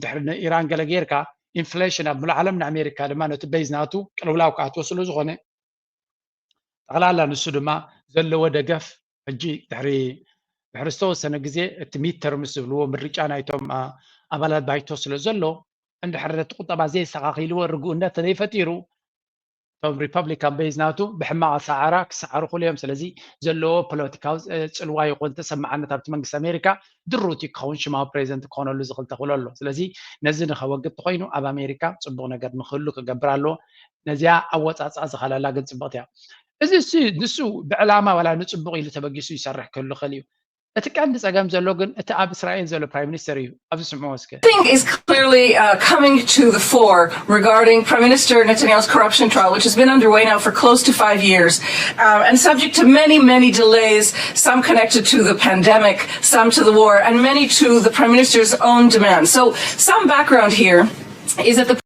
ድሕሪ ኢራን ገለ ጌርካ ኢንፍሌሽን ኣብ ምሉእ ዓለም ንኣሜሪካ ድማ ነቲ ቤዝ ናቱ ቅልውላው ክኣትዎ ስለ ዝኾነ ጠቕላላ ንሱ ድማ ዘለዎ ደገፍ ሕጂ ድሕሪ ድሕሪ ዝተወሰነ ግዜ እቲ ሚድ ተርምስ ዝብልዎ ምርጫ ናይቶም ኣባላት ባይቶ ስለ ዘሎ እንድሕር ነቲ ቁጠባ ዘየስተኻኺልዎ ርግኡነት ተዘይፈጢሩ እቶም ሪፐብሊካን ቤዝ ናቱ ብሕማቕ ኣሰዓራ ክሰዓሩ ክእሉ እዮም። ስለዚ ዘለዎ ፖለቲካዊ ፅልዋ ይኹን ተሰማዓነት ኣብቲ መንግስቲ ኣሜሪካ ድሩት እዩ ክኸውን ሽማዊ ፕሬዚደንት ክኾነሉ ዝኽእል ተኽእሎ ኣሎ። ስለዚ ነዚ ንኸወግድ ተኾይኑ ኣብ ኣሜሪካ ፅቡቕ ነገር ንክህሉ ክገብር ኣለዎ። ነዚኣ ኣወፃፅኣ ዝኸለላ ግን ፅብቕቲ እያ። እዚ ንሱ ብዕላማ ዋላ ንፅቡቕ ኢሉ ተበጊሱ ይሰርሕ ክህሉ ይኽእል እዩ። እቲ ቀንዲ ጸገም ዘሎ ግን እቲ ኣብ እስራኤል ዘሎ ፕራይም ሚኒስተር እዩ። ኣብዚ ስምዕዎ እስከ። Thing is clearly uh, coming to the fore regarding Prime Minister Netanyahu's corruption trial, which has been underway now for close to five years uh, and subject to many, many delays, some connected to the pandemic, some to the war, and many to the Prime Minister's own demands. So, some background here is that the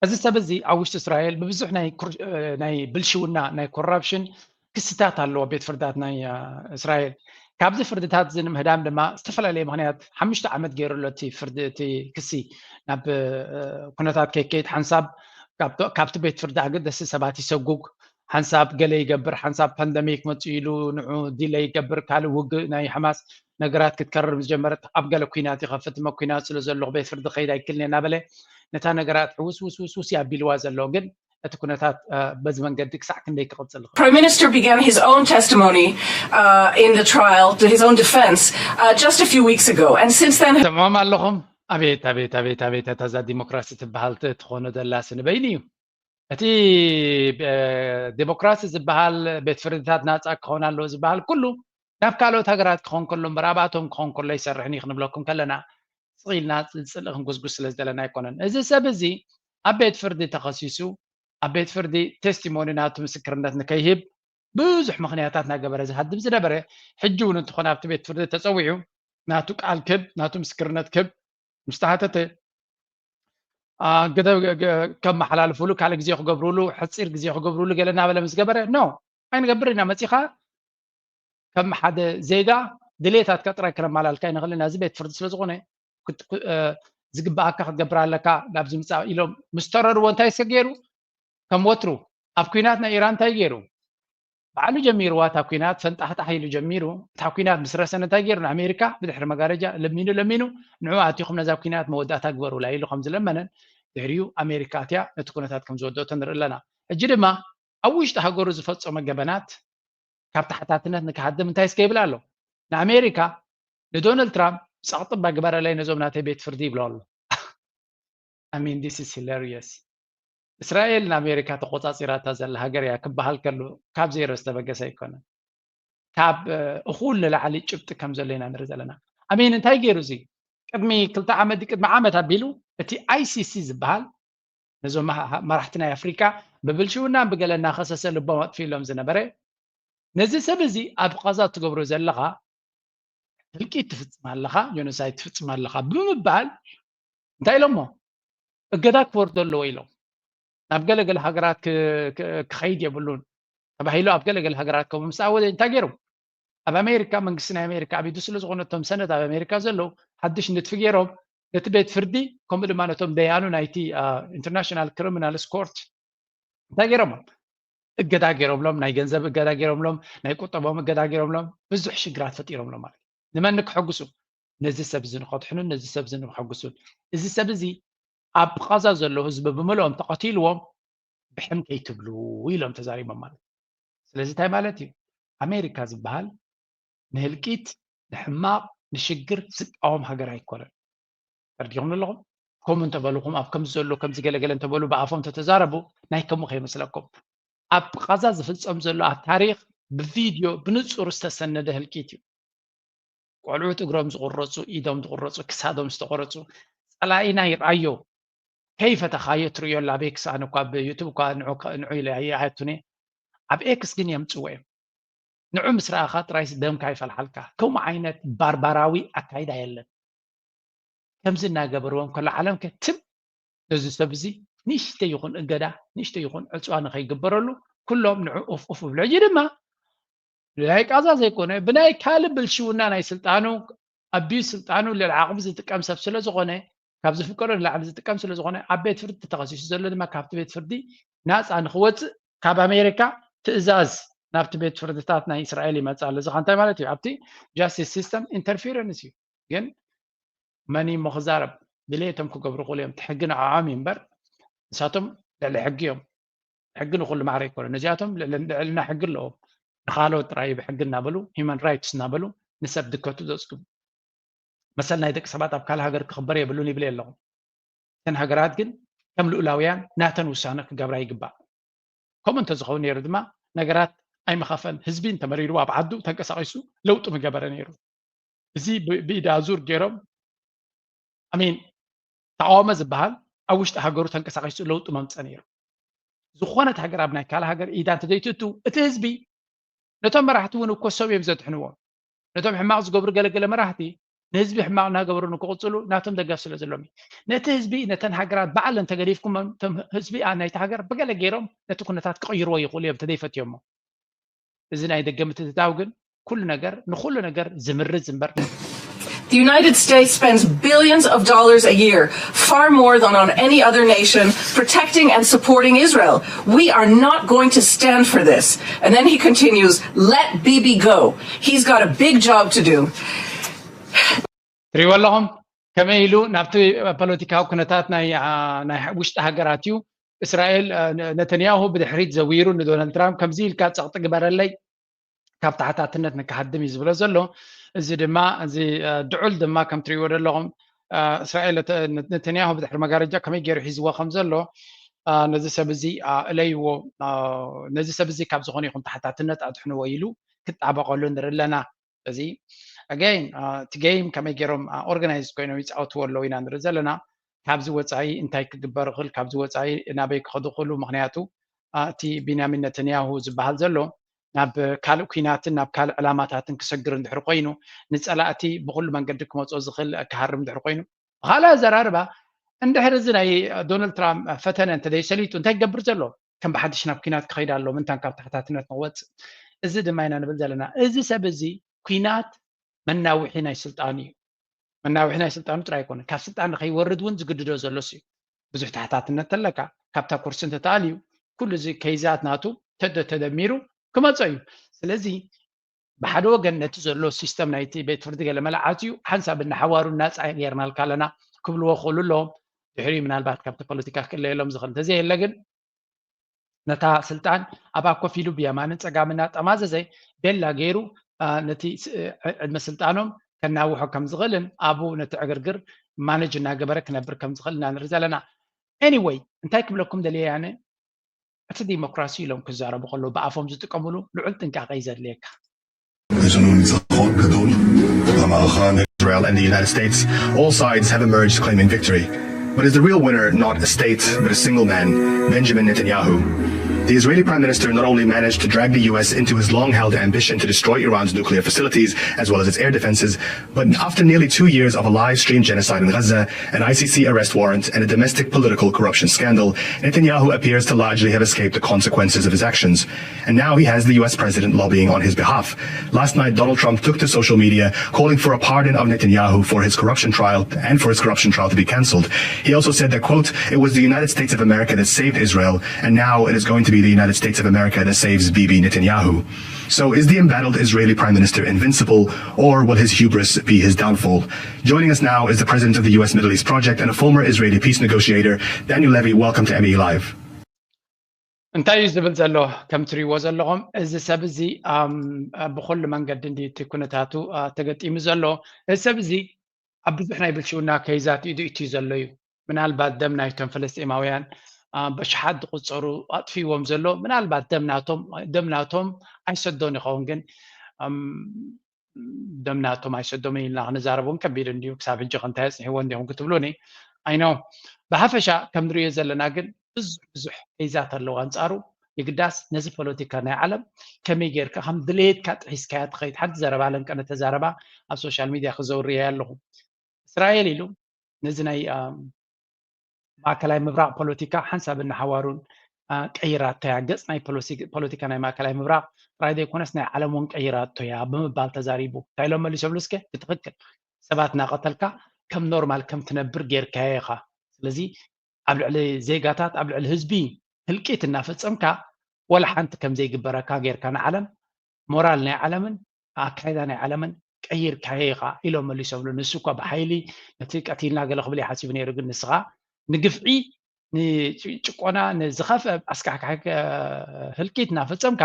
እዚ ሰብ እዚ ኣብ ውሽጢ እስራኤል ብብዙሕ ናይ ብልሽውና ናይ ኮራፕሽን ክስታት ኣለዎ ቤት ፍርዳት ናይ እስራኤል። ካብዚ ፍርድታት እዚ ንምህዳም ድማ ዝተፈላለየ ምክንያት ሓሙሽተ ዓመት ገይሩ ኣሎ እቲ ፍርዲ እቲ ክሲ ናብ ኩነታት ከይከይድ ሓንሳብ ካብቲ ቤት ፍርዲ ኣገደሲ ሰባት ይሰጉግ ሓንሳብ ገለ ይገብር ሓንሳብ ፓንደሚክ መፅኡ ኢሉ ንዑ ዲለ ይገብር ካልእ ውግእ ናይ ሓማስ ነገራት ክትከርር ምስ ጀመረት ኣብ ገለ ኩናት ይኸፍት እሞ ኩናት ስለ ዘሎ ቤት ፍርዲ ክኸይድ ኣይክልን እናበለ ነታ ነገራት ሕውስ ውስ ውስ ውስ ኣቢልዋ ዘሎ ግን እቲ ኩነታት በዚ መንገዲ ክሳዕ ክንደይ ክቕፅል ይኽእል? Prime Minister began his own testimony uh, in the trial, his own defense, uh, just a few weeks ago. And since then, ሰምዖም ኣለኹም። ኣቤት ኣቤት ኣቤት ኣቤት እታ እዛ ዲሞክራሲ ትበሃል ትኾኖ ዘላሲ ንበይኑ እዩ። እቲ ዴሞክራሲ ዝበሃል፣ ቤት ፍርድታት ናፃ ክኸውን ኣለዎ ዝበሃል ኩሉ ናብ ካልኦት ሃገራት ክኾን ከሎ እምበር ኣብኣቶም ክኾን ከሎ ኣይሰርሕን እዩ ክንብለኩም ከለና ስቕ ኢልና ፅልኢ ክንጉስጉስ ስለ ዝደለና ኣይኮነን። እዚ ሰብ እዚ ኣብ ቤት ፍርዲ ተኸሲሱ ኣብ ቤት ፍርዲ ቴስቲሞኒ ናቱ ምስክርነት ንከይህብ ብዙሕ ምኽንያታት እናገበረ ዝሃድም ዝነበረ፣ ሕጂ እውን እንተኾነ ኣብቲ ቤት ፍርዲ ተፀዊዑ ናቱ ቃል ክብ ናቱ ምስክርነት ክብ ምስ ተሓተተ ከመሓላልፍሉ ካልእ ግዜ ክገብርሉ ሕፂር ግዜ ክገብርሉ ገለ እናበለ ምስ ገበረ ኖ ኣይንገብር ኢና መፂኻ ከም ሓደ ዜጋ ድሌታትካ ጥራይ ክነማላልካ ይንኽእል ኢና። እዚ ቤት ፍርዲ ስለ ዝኾነ ዝግብኣካ ክትገብር ኣለካ ናብዚ ምፃእ ኢሎም ምስ ተረርዎ እንታይ እስከ ገይሩ ከም ወትሩ ኣብ ኩናት ናይ ኢራን እንታይ ገይሩ ባዕሉ ጀሚርዋ እታ ኩናት ፈንጣሕጣሕ ኢሉ ጀሚሩ እታ ኩናት ምስ ረሰነ እንታይ ገይሩ ንኣሜሪካ ብድሕሪ መጋረጃ ለሚኑ ለሚኑ ንዑ ኣቲኹም ነዛ ኩናት መወዳእታ ግበሩላ ኢሉ ከም ዝለመነን ድሕሪኡ ኣሜሪካ ኣትያ ነቲ ኩነታት ከም ዝወደኦ ንርኢ ኣለና። ሕጂ ድማ ኣብ ውሽጢ ሃገሩ ዝፈፀመ ገበናት ካብ ተሓታትነት ንክሃድም እንታይ እስከ ይብል ኣሎ ንኣሜሪካ ንዶናልድ ትራምፕ ፀቕጥባ ግበረለይ ነዞም ናተይ ቤት ፍርዲ ይብሎ ኣሎ። I mean this is hilarious። እስራኤል ንኣሜሪካ ተቆፃፂራታ ዘላ ሃገር እያ ክበሃል ከሉ ካብ ዜሮ ዝተበገሰ ኣይኮነን። ካብ እኹል ንላዕሊ ጭብጢ ከም ዘሎ ኢና ንርኢ ዘለና። I mean እንታይ ገይሩ እዚ ቅድሚ ክልተ ዓመት ቅድሚ ዓመት ኣቢሉ እቲ I C C ዝበሃል ነዞም መራሕቲ ናይ ኣፍሪካ ብብልሽውናን ብገለ እናኸሰሰ ልቦም ኣጥፊእሎም ዝነበረ ነዚ ሰብ እዚ ኣብ ቃዛ ትገብሮ ዘለኻ ህልቂት ትፍፅም ኣለኻ፣ ጆኖሳይድ ትፍፅም ኣለኻ ብምባል እንታይ ኢሎሞ እገዳ ክወርዶ ኣለዎ ኢሎም ናብ ገለገለ ሃገራት ክኸይድ የብሉን ተባሂሉ ኣብ ገለገለ ሃገራት ከም ምስ ኣወጀ እንታይ ገይሮም ኣብ ኣሜሪካ መንግስቲ ናይ ኣሜሪካ ዓቢዱ ስለ ዝኾነ እቶም ሰነድ ኣብ ኣሜሪካ ዘለዉ ሓድሽ ንጥፊ ገይሮም ነቲ ቤት ፍርዲ ከምኡ ድማ ነቶም ደያኑ ናይቲ ኢንተርናሽናል ክሪሚናልስ ኮርት እንታይ ገይሮም እገዳ ገይሮምሎም ናይ ገንዘብ እገዳ ገይሮምሎም ናይ ቁጠቦም እገዳ ገይሮምሎም ብዙሕ ሽግራት ፈጢሮምሎም ማለት እዩ። ንመን ክሕግሱ ነዚ ሰብ እዚ ንኸድሕኑን ነዚ ሰብ እዚ ንኸሕግሱን እዚ ሰብ እዚ ኣብ ቃዛ ዘሎ ህዝቢ ብምልኦም ተቐቲልዎም ብሕም ከይትብሉ ኢሎም ተዛሪቦም ማለት እዩ። ስለዚ እንታይ ማለት እዩ ኣሜሪካ ዝበሃል ንህልቂት ንሕማቕ ንሽግር ዝቃወም ሃገር ኣይኮነን። ተረዲኹም ኣለኹም ከምኡ እንተበልኹም ኣብ ከምዚ ዘሎ ከምዚ ገለገለ እንተበሉ ብኣፎም ተተዛረቡ ናይ ከምኡ ከይመስለኩም ኣብ ቃዛ ዝፍፀም ዘሎ ኣብ ታሪክ ብቪድዮ ብንፁር ዝተሰነደ ህልቂት እዩ። ቆልዑት እግሮም ዝቁረፁ ኢዶም ዝቁረፁ ክሳዶም ዝተቆረፁ ፀላኢና ይርኣዮ ከይፈተኻዮ ትርእዮ ኣሎ ኣብ ኤክስ ኣነ እኳ ብዩቱብ እኳ ንዑ ኢለ ኣይኣቱን እየ ኣብ ኤክስ ግን የምፅዎ እዮም ንዑ ምስ ረኣኻ ጥራይስ ደምካ ይፈልሓልካ ከምኡ ዓይነት ባርባራዊ ኣካይዳ የለን ከምዚ እናገበርዎም ከሎ ዓለም ከ ትም ነዚ ሰብ እዚ ንእሽተይ ይኹን እገዳ ንእሽተይ ይኹን ዕፅዋ ንኸይግበረሉ ኩሎም ንዑ ኡፍ ኡፍ ይብሉ ሕጂ ድማ ናይ ቃዛ ዘይኮነ ብናይ ካልእ ብልሽውና ናይ ስልጣኑ ኣቢዩ ስልጣኑ ልዕሊ ዓቕሚ ዝጥቀም ሰብ ስለ ዝኾነ ካብ ዝፍቀዶ ንላዕሊ ዝጥቀም ስለ ዝኾነ ኣብ ቤት ፍርዲ ተኸሲሱ ዘሎ ድማ ካብቲ ቤት ፍርዲ ናፃ ንክወፅእ ካብ ኣሜሪካ ትእዛዝ ናብቲ ቤት ፍርድታት ናይ እስራኤል ይመፅእ ኣሎ እዚ እንታይ ማለት እዩ ኣብቲ justice system interference እዩ ግን መን እሞ ክዛረብ ድሌቶም ክገብሩ ክእሉ እዮም ሕጊ ንዕዖም እዩ እምበር ንሳቶም ልዕሊ ሕጊ እዮም ሕጊ ንኩሉ ማዕረ ኣይኮነን እዚኣቶም ልዕልና ሕጊ ኣለዎም ንካልኦት ጥራይ ብሕጊ እናበሉ human rights እናበሉ ንሰብ ድከቱ ዘፅግቡ መሰል ናይ ደቂ ሰባት ኣብ ካልእ ሃገር ክኽበር የብሉን ይብል ኣለኹ እተን ሃገራት ግን ከም ልኡላውያን ናተን ውሳነ ክገብራ ይግባእ ከምኡ እንተዝኸውን ነይሩ ድማ ነገራት ኣይመኸፈን ህዝቢ እንተመሪርዎ ኣብ ዓዱ ተንቀሳቒሱ ለውጢ ምገበረ ነይሩ እዚ ብኢድ ኣዙር ገይሮም ኣሚን ተቃወመ ዝበሃል ኣብ ውሽጢ ሃገሩ ተንቀሳቒሱ ለውጢ መምፀ ነይሩ ዝኾነት ሃገር ኣብ ናይ ካልእ ሃገር ኢዳ እንተዘይትእቱ እቲ ህዝቢ ነቶም መራሕቲ እውን እኮ ሰብ እዮም ዘድሕንዎም ነቶም ሕማቕ ዝገብሩ ገለገለ መራሕቲ ንህዝቢ ሕማቕ እናገበሩ ንክቕፅሉ ናቶም ደገፍ ስለ ዘሎም እዩ ነቲ ህዝቢ ነተን ሃገራት ባዕለን ተገዲፍኩም ህዝቢ ናይቲ ሃገር ብገለ ገይሮም ነቲ ኩነታት ክቕይርዎ ይኽእሉ እዮም ተዘይፈትዮሞ እዚ ናይ ደገ ምትእትታው ግን ኩሉ ነገር ንኩሉ ነገር ዝምርዝ እምበር The United States spends billions of dollars a year, far more than on any other nation, protecting and supporting Israel. We are not going to stand for this. And then he continues, let Bibi go. He's got a big job to do. ትሪእዎ ኣለኹም ከመይ ኢሉ ናብቲ ፖለቲካዊ ኩነታት ናይ ውሽጢ ሃገራት እዩ እስራኤል ነተንያሁ ብድሕሪት ዘዊሩ ንዶናልድ ትራምፕ ከምዚ ኢልካ ፀቕጢ ግበረለይ ካብ ተሓታትነት ንክሃድም እዩ ዝብሎ ዘሎ እዚ ድማ እዚ ድዑል ድማ ከም ትሪእዎ ዘለኹም እስራኤል ነተንያሁ ብድሕሪ መጋረጃ ከመይ ገይሩ ሒዝዎ ከም ዘሎ ነዚ ሰብ እዚ እለይዎ፣ ነዚ ሰብ እዚ ካብ ዝኾነ ይኹን ተሓታትነት ኣድሕንዎ ኢሉ ክጣበቐሉ ንርኢ ኣለና። እዚ ኣገይን እቲ ጌም ከመይ ገይሮም ኦርጋናይዝ ኮይኖም ይፃወትዎ ኣለዉ ኢና ንርኢ ዘለና። ካብዚ ወፃኢ እንታይ ክግበር ይኽእል፣ ካብዚ ወፃኢ ናበይ ክኸዱ ይኽእሉ? ምክንያቱ እቲ ቢንያሚን ነተንያሁ ዝበሃል ዘሎ ናብ ካልእ ኲናትን ናብ ካልእ ዕላማታትን ክሰግር እንድሕር ኮይኑ፣ ንፀላእቲ ብኩሉ መንገዲ ክመፅኦ ዝኽእል ክሃርም እንድሕር ኮይኑ፣ ብካልእ ኣዘራርባ እንድሕር እዚ ናይ ዶናልድ ትራምፕ ፈተነ እንተዘይሰሊጡ እንታይ ክገብር ዘሎ? ከም ብሓድሽ ናብ ኲናት ክኸይድ ኣሎ፣ ምንታን ካብ ተሓታትነት ንክወፅእ። እዚ ድማ ኢና ንብል ዘለና። እዚ ሰብ እዚ ኲናት መናውሒ ናይ ስልጣኑ እዩ። መናውሒ ናይ ስልጣኑ ጥራይ ኣይኮነን፣ ካብ ስልጣን ንከይወርድ እውን ዝግድዶ ዘሎ እዩ። ብዙሕ ተሓታትነት ተለካ፣ ካብታ ኩርሲ እንተተኣልዩ ኩሉ እዚ ከይዛት ናቱ ተደ ተደሚሩ ክመፀ እዩ። ስለዚ ብሓደ ወገን ነቲ ዘሎ ሲስተም ናይቲ ቤት ፍርዲ ገለ መለ ዓፅዩ ሓንሳብ እናሓዋሩ ናፃ ጌርናልካ ኣለና ክብልዎ ክኽእሉ ኣለዎም። ድሕሪኡ ምናልባት ካብቲ ፖለቲካ ክእለየሎም ዝኽእል እንተዘየለ ግን ነታ ስልጣን ኣብኣ ኮፍ ኢሉ ብየማንን ፀጋምን እናጠማዘዘ ቤላ ገይሩ ነቲ ዕድመ ስልጣኖም ከናውሖ ከም ዝኽእልን ኣብኡ ነቲ ዕግርግር ማነጅ እናገበረ ክነብር ከም ዝኽእል ኢና ንርኢ ዘለና። ኤኒወይ እንታይ ክብለኩም ደልየ ኣነ እቲ ዲሞክራሲ ኢሎም ክዛረቡ ከለዉ ብኣፎም ዝጥቀምሉ ልዑል ጥንቃቄ እዩ ዘድልየካ። Israel and the United States, all sides have emerged claiming victory. But is the real winner not a state, but a single man, Benjamin Netanyahu? The Israeli prime minister not only managed to drag the U S into his long held ambition to destroy Iran's nuclear facilities, as well as its air defenses, but after nearly two years of a live streamed genocide in Gaza, an I C C arrest warrant, and a domestic political corruption scandal, Netanyahu appears to largely have escaped the consequences of his actions. And now he has the U S president lobbying on his behalf. Last night, Donald Trump took to social media, calling for a pardon of Netanyahu for his corruption trial and for his corruption trial to be cancelled. He also said that, quote, "It was the United States of America that saved Israel, and now it is going to be the United States of America that saves Bibi Netanyahu." So is the embattled Israeli prime minister invincible, or will his hubris be his downfall? Joining us now is the president of the U S Middle East Project and a former Israeli peace negotiator, Daniel Levy. Welcome to M E Live. እንታይ እዩ ዝብል ዘሎ? ከም ትሪእዎ ዘለኹም እዚ ሰብ እዚ ብኩሉ መንገዲ እንዲ እቲ ኩነታቱ ተገጢሙ ዘሎ። እዚ ሰብ እዚ ኣብ ብዙሕ ናይ ብልሽውና ከይዛት ኢዱ ኢትዩ ዘሎ እዩ። ምናልባት ደም ናይቶም ፈለስጢማውያን በሽሓት ዝቁፀሩ ኣጥፊዎም ዘሎ ምናልባት ደም ናቶም ደም ናቶም ኣይሰዶን ይኸውን ግን ደም ናቶም ኣይሰዶምን ኢልና ክንዛረብ እውን ከቢድ እንድዩ። ክሳብ ሕጂ ከ እንታይ ኣፅኒሕዎ እንዲኹም ክትብሉኒ ኣይኖ። ብሓፈሻ ከም ንሪኦ ዘለና ግን ብዙሕ ብዙሕ ኬዛት ኣለዉ ኣንፃሩ። የግዳስ ነዚ ፖለቲካ ናይ ዓለም ከመይ ጌርካ ከም ድሌትካ ጥሒስካያ ትኸይድ። ሓንቲ ዘረባ ለንቀነ ተዛረባ ኣብ ሶሻል ሚድያ ክዘውር እየ ኣለኹ። እስራኤል ኢሉ ነዚ ናይ ማእከላይ ምብራቕ ፖለቲካ ሓንሳብ እናሓዋሩን ቀይራቶ እያ። ገፅ ናይ ፖለቲካ ናይ ማእከላይ ምብራቕ ጥራይ ዘይኮነስ ናይ ዓለም እውን ቀይራቶ እያ ብምባል ተዛሪቡ። እንታይ ኢሎም መሊሶምሉ እስከ? ብትኽክል ሰባት እናቐተልካ ከም ኖርማል ከም ትነብር ጌርካዮ ኢኻ። ስለዚ ኣብ ልዕሊ ዜጋታት ኣብ ልዕሊ ህዝቢ ህልቂት እናፈፀምካ ወላ ሓንቲ ከም ዘይግበረካ ጌርካ ንዓለም ሞራል ናይ ዓለምን ኣካይዳ ናይ ዓለምን ቀይርካዮ ኢኻ ኢሎም መሊሶምሉ። ንሱ እኳ ብሓይሊ ነቲ ቀቲልና ገለ ክብል ይሓሲቡ ነይሩ፣ ግን ንስኻ ንግፍዒ ንጭቆና ንዝኸፍአ ኣስካሕካሒ ህልቂት እናፈፀምካ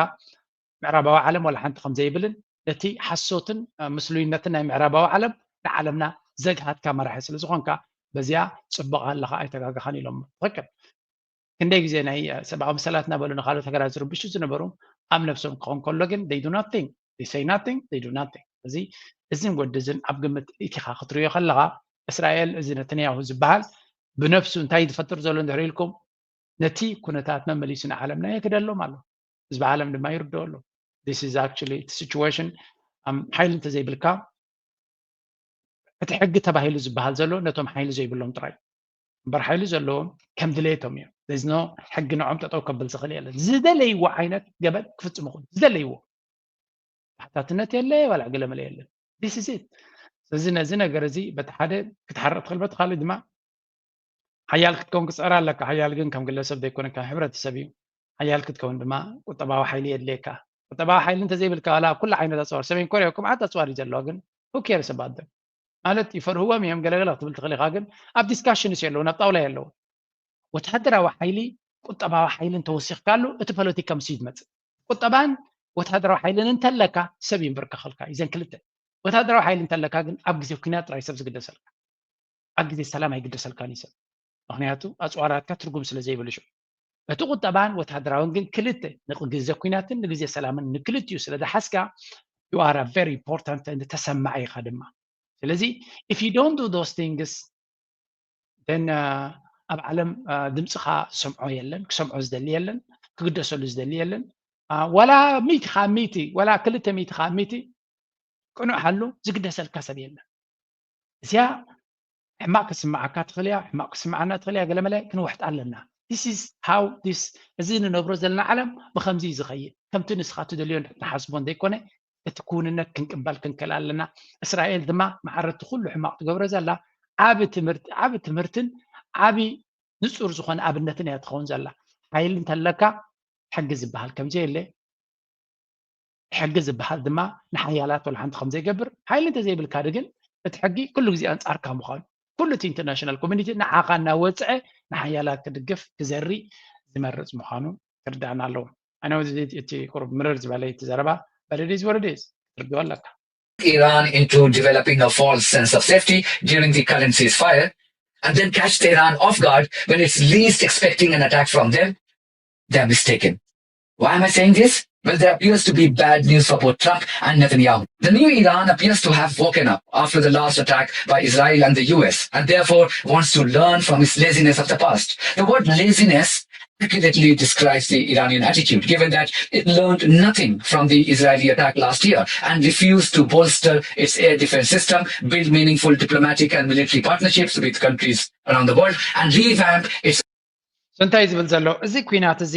ምዕራባዊ ዓለም ዋላ ሓንቲ ከም ዘይብልን ነቲ ሓሶትን ምስሉይነትን ናይ ምዕራባዊ ዓለም ንዓለምና ዘግሃድካ መራሒ ስለ ዝኾንካ በዚኣ ፅቡቕ ኣለኻ ኣይተጋገኻን ኢሎም። ትኽክል። ክንደይ ግዜ ናይ ሰብኣዊ መሰላት እናበሉ ንካልኦት ሃገራት ዝርብሹ ዝነበሩ ኣብ ነብሶም ክኸውን ከሎ ግን they do nothing, they say nothing, they do nothing። እዚ እዝን ወዲ እዝን ኣብ ግምት ኢኪኻ ክትሪዮ ከለኻ እስራኤል እዚ ነተንያሁ ዝበሃል ብነብሱ እንታይ ዝፈጥር ዘሎ እንድሕር ኢልኩም ነቲ ኩነታት መመሊሱ ንዓለምና የክደሎም ኣሎ። ህዝቢ ዓለም ድማ ይርድኦ ኣሎ። This is actually situation ሓይሊ እንተዘይብልካ እቲ ሕጊ ተባሂሉ ዝበሃል ዘሎ ነቶም ሓይሊ ዘይብሎም ጥራይ እምበር ሓይሊ ዘለዎም ከም ድሌቶም እዮም። ዘዝኖ ሕጊ ንዖም ጠጠው ከብል ዝኽእል የለን። ዝደለይዎ ዓይነት ገበን ክፍፅሙ ይኽእሉ ዝደለይዎ ተሓታትነት የለ ዋላ ገለመለ የለን። This is it። ስለዚ ነዚ ነገር እዚ በቲ ሓደ ክትሓርቕ ትኽእል በቲ ካልእ ድማ ሓያል ክትከውን ክፅዕር ኣለካ። ሓያል ግን ከም ግለሰብ ዘይኮነ ከም ሕብረተሰብ እዩ። ሓያል ክትከውን ድማ ቁጠባዊ ሓይሊ የድልየካ። ቁጠባዊ ሓይሊ እንተዘይብልካ ዋላ ኣብ ኩሉ ዓይነት ኣፅዋር ሰሜን ኮርያ እኮ መዓት ኣፅዋር እዩ ዘለዋ ግን who cares about them ማለት ይፈርህዎም እዮም ገለገለ ክትብል ትኽእል ኢኻ ግን ኣብ ዲስካሽንስ የለውን ኣብ ጣውላ የለውን። ወታደራዊ ሓይሊ ቁጠባዊ ሓይሊ እንተወሲኽካሉ እቲ ፖለቲካ ምስ እዩ ዝመፅእ ቁጠባን ወታደራዊ ሓይልን እንተለካ ሰብ ይንበርከኸልካ እዩ ዘን ክልተ። ወታደራዊ ሓይሊ እንተለካ ግን ኣብ ግዜ ኩናት ጥራይ ሰብ ዝግደሰልካ ኣብ ግዜ ሰላም ኣይግደሰልካን እዩ ሰብ። ምክንያቱ ኣፅዋራትካ ትርጉም ስለ ዘይብልሹ እቲ ቁጠባን ወታደራውን ግን ክልተ፣ ንግዜ ኩናትን ንግዜ ሰላምን ንክልቲኡ ስለ ዝሓዝካ፣ you are a very important and ተሰማዒ ኢኻ ድማ። ስለዚ if you don't do those things then ኣብ ዓለም ድምፅኻ ዝሰምዖ የለን፣ ክሰምዖ ዝደሊ የለን፣ ክግደሰሉ ዝደሊ የለን። ዋላ ሚእቲ ካብ ሚእቲ ዋላ ክልተ ሚእቲ ካብ ሚእቲ ቅኑዕ ሃሉ ዝግደሰልካ ሰብ የለን። እዚኣ ሕማቕ ክስምዓካ ትኽእል እያ፣ ሕማቕ ክስምዓና ትኽእል እያ። ገለመለ ክንውሕጥ ኣለና። This is how this እዚ ንነብሮ ዘለና ዓለም ብከምዚ እዩ ዝኸይድ። ከምቲ ንስኻ ትደልዮ ንሓስቦ እንተይኮነ እቲ ክውንነት ክንቅበል ክንክእል ኣለና። እስራኤል ድማ መዓረቲ ኩሉ ሕማቕ ትገብሮ ዘላ ዓቢ ትምህርቲ ዓቢ ትምህርትን ዓቢ ንጹር ዝኾነ ኣብነትን እያ ትኸውን ዘላ። ሓይሊ እንተለካ ሕጊ ዝበሃል ከምዘየለ ሕጊ ዝበሃል ድማ ንሓያላት ወላ ሓንቲ ከም ዘይገብር ሓይሊ እንተዘይብልካ ግን እቲ ሕጊ ኩሉ ግዜ ኣንጻርካ ምዃኑ ኩሉ እቲ ኢንተርናሽናል ኮሚኒቲ ንዓኻ እናወፅዐ ንሓያላት ክድግፍ ክዘሪ ዝመርፅ ምዃኑ ክርዳእና ኣለዎ። ኣነ እቲ ቁሩብ ምርር ዝበለ እቲ ዘረባ በለዲዝ ወረዲዝ ትርድኦ ኣለካ። Iran into developing a false sense of safety during the current ceasefire and then catch Tehran off guard when it's least expecting an attack from them, they're mistaken. Why am I saying this? Well, there appears to be bad news for both Trump and Netanyahu. The new Iran appears to have woken up after the last attack by Israel and the U S, and therefore wants to learn from its laziness of the past. The word laziness accurately describes the Iranian attitude, given that it learned nothing from the Israeli attack last year and refused to bolster its air defense system, build meaningful diplomatic and military partnerships with countries around the world, and revamp its እንታይ ዝብል ዘሎ እዚ ኩናት እዚ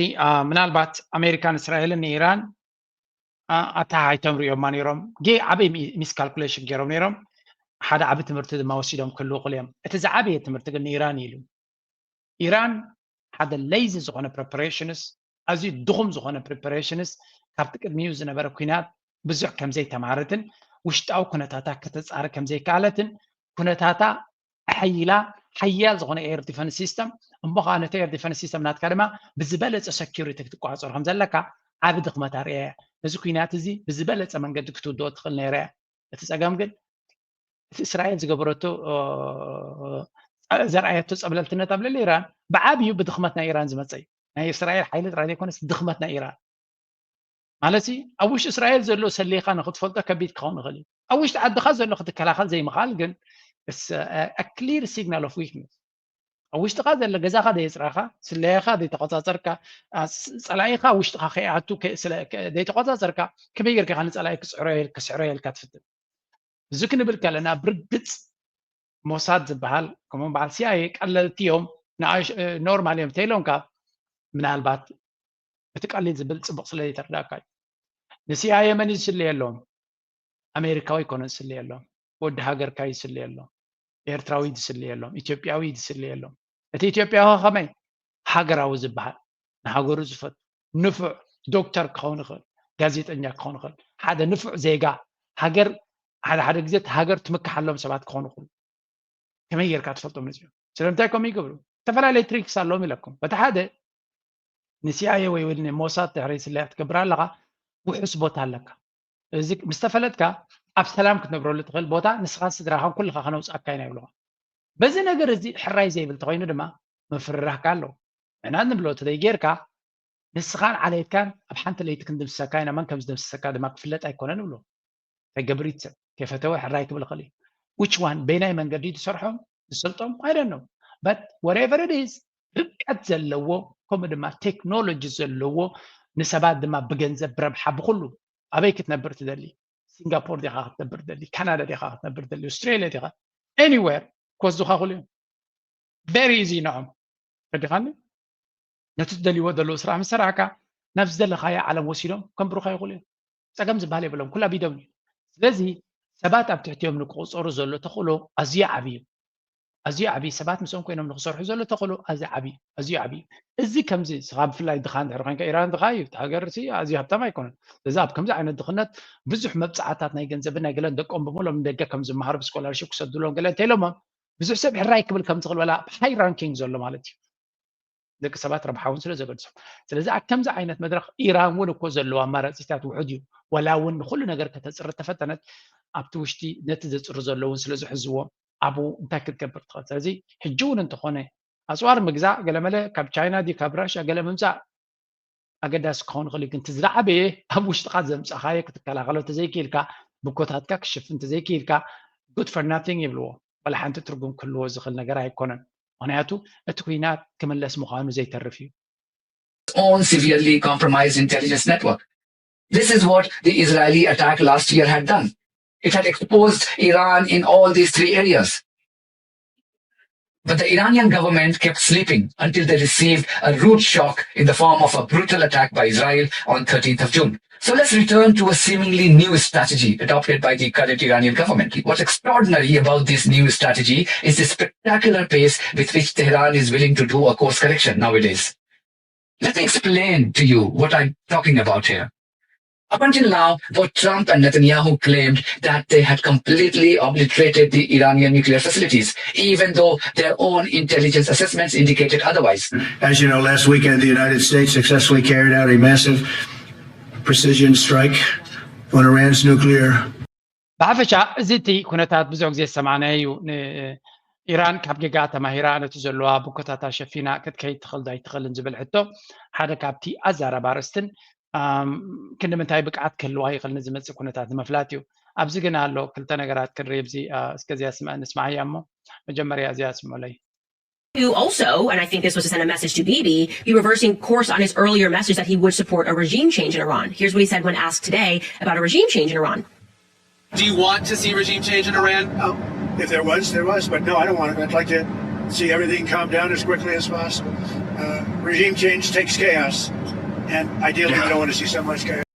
ምናልባት ኣሜሪካን እስራኤልን ንኢራን ኣተሓይቶም ሪኦማ ነይሮም። ጌ ዓበይ ሚስካልኩሌሽን ገይሮም ነይሮም። ሓደ ዓቢ ትምህርቲ ድማ ወሲዶም ክህልው ክእል እዮም። እቲ ዝዓበየ ትምህርቲ ግን ንኢራን ኢሉ ኢራን ሓደ ለይዚ ዝኾነ ፕሪፓሬሽንስ ኣዝዩ ድኹም ዝኾነ ፕሪፓሬሽንስ ካብቲ ቅድሚኡ ዝነበረ ኩናት ብዙሕ ከምዘይተማሃረትን ውሽጣዊ ኩነታታ ከተፃሪ ከምዘይከኣለትን ኩነታታ ኣሐይላ ሓያል ዝኾነ ኤር ዲፈንስ ሲስተም እሞ ከዓ ነቲ ኤር ዲፈንስ ሲስተም ናትካ ድማ ብዝበለፀ ሰኪሪቲ ክትቆፃፀሩ ከም ዘለካ ዓቢ ድኽመት ኣርእያ እያ። ነዚ ኩናት እዚ ብዝበለፀ መንገዲ ክትውድኦ ትኽእል ነይራ እያ። እቲ ፀገም ግን እቲ እስራኤል ዝገበረቶ ዘርኣየቶ ፀብለልትነት ኣብ ልዕሊ ኢራን ብዓብዩ ብድኽመት ናይ ኢራን ዝመፀ እዩ። ናይ እስራኤል ሓይሊ ጥራይ ዘይኮነስ ድኽመት ናይ ኢራን ማለት ኣብ ውሽጢ እስራኤል ዘሎ ሰሊኻ ንክትፈልጦ ከቢድ ክኸውን ይኽእል እዩ። ኣብ ውሽጢ ዓድኻ ዘሎ ክትከላኸል ዘይምኽኣል ግን clear signal of weakness። ኣብ ውሽጥኻ ዘሎ ገዛኻ ዘየፅረኻ ስለያኻ ዘይተቆፃፀርካ ፀላኢኻ ውሽጥኻ ከይኣቱ ዘይተቆፃፀርካ ከመይ ጌርካ ንፀላኢ ክስዕሮ የልካ ትፍትን። እዚ ክንብል ከለና ብርግፅ ሞሳድ ዝበሃል ከምኡ በዓል ሲኣይኤ ቀለልቲ እዮም ኖርማል እዮም ተይሎምካ ምናልባት እቲ ቀሊል ዝብል ፅቡቅ ስለ ዘይተረዳእካ እዩ። ንሲኣይኤ መን እዩ ዝስለየሎም? ኣሜሪካዊ ኣይኮነን ዝስለየሎም፣ ወዲ ሃገርካ እዩ ዝስለየሎም፣ ኤርትራዊ ዝስለየሎም፣ ኢትዮጵያዊ ዝስለየሎም። እቲ ኢትዮጵያዊ ከመይ ሃገራዊ ዝበሃል ንሃገሩ ዝፈቱ ንፉዕ ዶክተር ክኸውን ይኽእል፣ ጋዜጠኛ ክኸውን ይኽእል፣ ሓደ ንፉዕ ዜጋ ሃገር ሓደ ሓደ ግዜ ሃገር ትምክሓሎም ሰባት ክኾኑ ይኽእሉ። ከመይ ጌርካ ትፈልጦም ነዚኦም? ስለምንታይ ከምኡ ይገብሩ? ዝተፈላለዩ ትሪክስ ኣለዎም ኢለኩም። በቲ ሓደ ንሲኣይኤ ወይ ሞሳድ ድሕሪ ስለያ ክትገብር ኣለኻ ውሑስ ቦታ ኣለካ። እዚ ምስ ተፈለጥካ ኣብ ሰላም ክትነብረሉ ትኽእል ቦታ ንስኻን ስድራኻን ኩልኻ ከነውፅኣካ ኢና ይብልኻ። በዚ ነገር እዚ ሕራይ ዘይብል ተኾይኑ ድማ ምፍርራህካ ኣለዎ። ንሕና ንብሎ ተዘይጌርካ ንስኻን ዓሌትካን ኣብ ሓንቲ ለይቲ ክንድምስሰካ ኢና፣ መን ከም ዝደምስሰካ ድማ ክፍለጥ ኣይኮነን ንብሎ። ተገብሪት ሰብ ከይፈተወ ሕራይ ክብል ይኽእል እዩ። Which one በይናይ መንገዲ ዝሰርሖም ዝሰልጦም I don't know but whatever it is ርቀት ዘለዎ ከምኡ ድማ ቴክኖሎጂ ዘለዎ ንሰባት ድማ ብገንዘብ ብረብሓ ብኩሉ ኣበይ ክትነብር ትደሊ? ሲንጋፖር ዲኻ ክትነብር ትደሊ? ካናዳ ዲኻ ክትነብር ትደሊ? ኣውስትራሊያ ዲኻ? Anywhere ኮዝኻ ኩሉ እዮም። Very easy ንዖም ረዲኻኒ ነቲ ትደልይዎ ዘለዉ ስራሕ ምስ ሰራሕካ ናብ ዝደለኻዮ ዓለም ወሲዶም ከንብሩኻ ይኽእሉ እዮም። ፀገም ዝበሃል የብሎም ኩላ ቢደም እዩ። ስለዚ ሰባት ኣብ ትሕቲኦም ንክቁፀሩ ዘሎ ተኽእሎ ኣዝዩ ዓብዩ ኣዝዩ ዓብዩ ሰባት ምስኦም ኮይኖም ንክሰርሑ ዘሎ ተኽእሎ ኣዝዩ ዓብዩ ኣዝዩ ዓብዩ። እዚ ከምዚ ስኻ ብፍላይ ድኻ እንድሕር ኮይንካ ኢራን ድኻ እዩ እቲ ሃገር ሲ ኣዝዩ ሃብታም ኣይኮነን። ስለዚ ኣብ ከምዚ ዓይነት ድኽነት ብዙሕ መብፃዕታት ናይ ገንዘብን ናይ ገለን ደቆም ብምሎም ንደገ ከም ዝመሃሩ ብስኮላርሽፕ ክሰዱሎም ገለ እንተኢሎሞም ብዙሕ ሰብ ሕራይ ክብል ከም ዝኽእል ወላ ሃይ ራንኪንግ ዘሎ ማለት እዩ። ደቂ ሰባት ረብሓ እውን ስለ ዘገድሶም ስለዚ ኣብ ከምዚ ዓይነት መድረክ ኢራን እውን እኮ ዘለዎ ኣማራፂታት ውሑድ እዩ። ወላ እውን ንኩሉ ነገር ከተፅሪ ተፈተነት ኣብቲ ውሽጢ ነቲ ዘፅሩ ዘለውን ስለ ዝሕዝዎ ኣብኡ እንታይ ክትገብር ትኽእል? ስለዚ ሕጂ እውን እንተኾነ ኣፅዋር ምግዛእ ገለመለ ካብ ቻይና ድዩ ካብ ራሽያ ገለ ምምፃእ ኣገዳሲ ክኸውን ይኽእል እዩ። ግን እቲ ዝለዓበየ ኣብ ውሽጥኻ ዘምፃኻዮ ክትከላኸሎ እንተዘይክኢልካ፣ ብኮታትካ ክሽፍን እንተዘይክኢልካ፣ good for nothing ይብልዎ። ዋላ ሓንቲ ትርጉም ክህልዎ ዝኽእል ነገር ኣይኮነን። ምክንያቱ እቲ ኩናት ክምለስ ምዃኑ ዘይተርፍ እዩ። Own severely compromised intelligence network. This is what the Israeli attack last year had done. It had exposed Iran in all these three areas. But the Iranian government kept sleeping until they received a rude shock in the form of a brutal attack by Israel on thirteenth of June. So let's return to a seemingly new strategy adopted by the current Iranian government. What's extraordinary about this new strategy is the spectacular pace with which Tehran is willing to do a course correction nowadays. Let me explain to you what I'm talking about here. Up until now, both Trump and Netanyahu claimed that they had completely obliterated the Iranian nuclear facilities, even though their own intelligence assessments indicated otherwise. As you know, last weekend the United States successfully carried out a massive precision strike on Iran's nuclear ብሓፈሻ እዚ እቲ ኩነታት ብዙሕ ግዜ ዝሰማዕናዮ እዩ። ኢራን ካብ ጌጋ ተማሂራ ነቲ ዘለዋ ብኮታታ ሸፊና ክትከይድ ትኽእል ዶ ኣይትኽእልን ዝብል ሕቶ ሓደ ካብቲ ኣዛራቢ ኣርእስትን ክንዲ ምንታይ ብቅዓት ክህልዋ ይኽእል ንዝመፅእ ኩነታት ንምፍላጥ እዩ። ኣብዚ ግን ኣሎ ክልተ ነገራት ክንርኢ። ኣብዚ እስከዚኣ ስምዐ ንስማዓያ እሞ መጀመርያ እዚኣ ስምዑለይ። You also, and I think this was to send a message to Bibi, be reversing course on his earlier message that he would support a regime change in Iran. Here's what he said when asked today about a regime change in Iran. Do you want to see regime change in Iran? If there was, there was, but no, I don't want it. I'd like to see everything calm down as quickly as possible. Uh, regime change takes chaos, and ideally, we don't want to see so much chaos.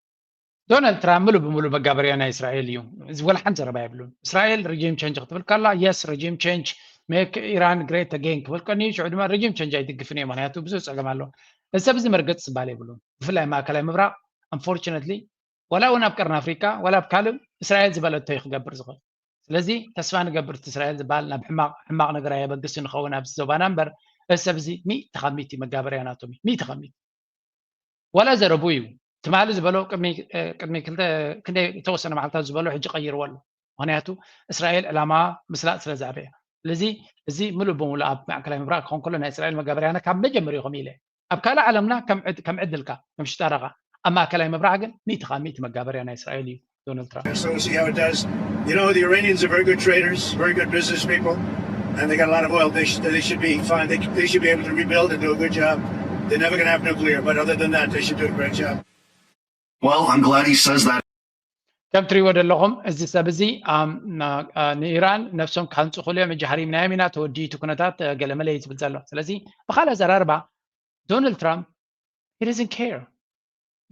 ዶናልድ ትራምፕ ምሉእ ብምሉእ መጋበርያ ናይ እስራኤል እዩ። እዚ ወላ ሓንቲ ዘረባ የብሉን። እስራኤል regime change ክትብል ከላ yes regime change make Iran great again ክብል ቀንዩ፣ ሽዑ ድማ regime change ኣይድግፍን እየ፣ ምክንያቱ ብዙሕ ፀገም ኣሎ። እዚ ሰብ እዚ መርገፂ ዝበሃል የብሉን። ብፍላይ ማእከላይ ምብራቕ unfortunately ወላ እውን ኣብ ቀርኒ ኣፍሪካ ወላ ኣብ ካልእ እስራኤል ዝበለቶ እዩ ክገብር ዝኽእል። ስለዚ ተስፋ ንገብር እቲ እስራኤል ዝበሃል ናብ ሕማቕ ሕማቕ ነገር ኣየበግስን ይኸውን ኣብዚ ዞባና እምበር እዚ ሰብ እዚ ሚእቲ ካብ ሚእቲ መጋበርያ ናቶም እዩ። ሚእቲ ካብ ሚእቲ ዋላ ዘረቡ እዩ። ትማሊ ዝበሎ ቅድሚ ክንደይ ዝተወሰነ መዓልታት ዝበሎ ሕጂ ቀይርዎ ኣሎ። ምክንያቱ እስራኤል ዕላማ ምስላጥ ስለ ዝኣበያ። ስለዚ እዚ ምሉእ ብምሉእ ኣብ ማእከላይ ምብራቕ ክኾን ከሎ ናይ እስራኤል መጋበርያና ካብ መጀመሪኡ ከም ኢለ ኣብ ካልእ ዓለምና ከም ዕድልካ ከም ሽጣራኻ ኣብ ማእከላይ ምብራቕ ግን ሚእቲ ካብ ሚእቲ መጋበርያ ናይ እስራኤል እዩ። Donald Trump. So we'll see how it does. You know, the Iranians are very good traders, very good business people, and they got a lot of oil. They, sh- they should be fine. They, they should be able to rebuild and do a good job. They're never going to have nuclear, but other than that, they should do a great job. Well, I'm glad he says that. ከም ትሪእዎ ዘለኹም እዚ ሰብ እዚ ንኢራን ነብሶም ካንፅኹሉ እዮም እጂ ሃሪምናዮም ኢና ተወዲኡ እቲ ኩነታት ገለመለ እዩ ዝብል ዘሎ። ስለዚ ብካልእ ኣዘራርባ ዶናልድ ትራምፕ he doesn't care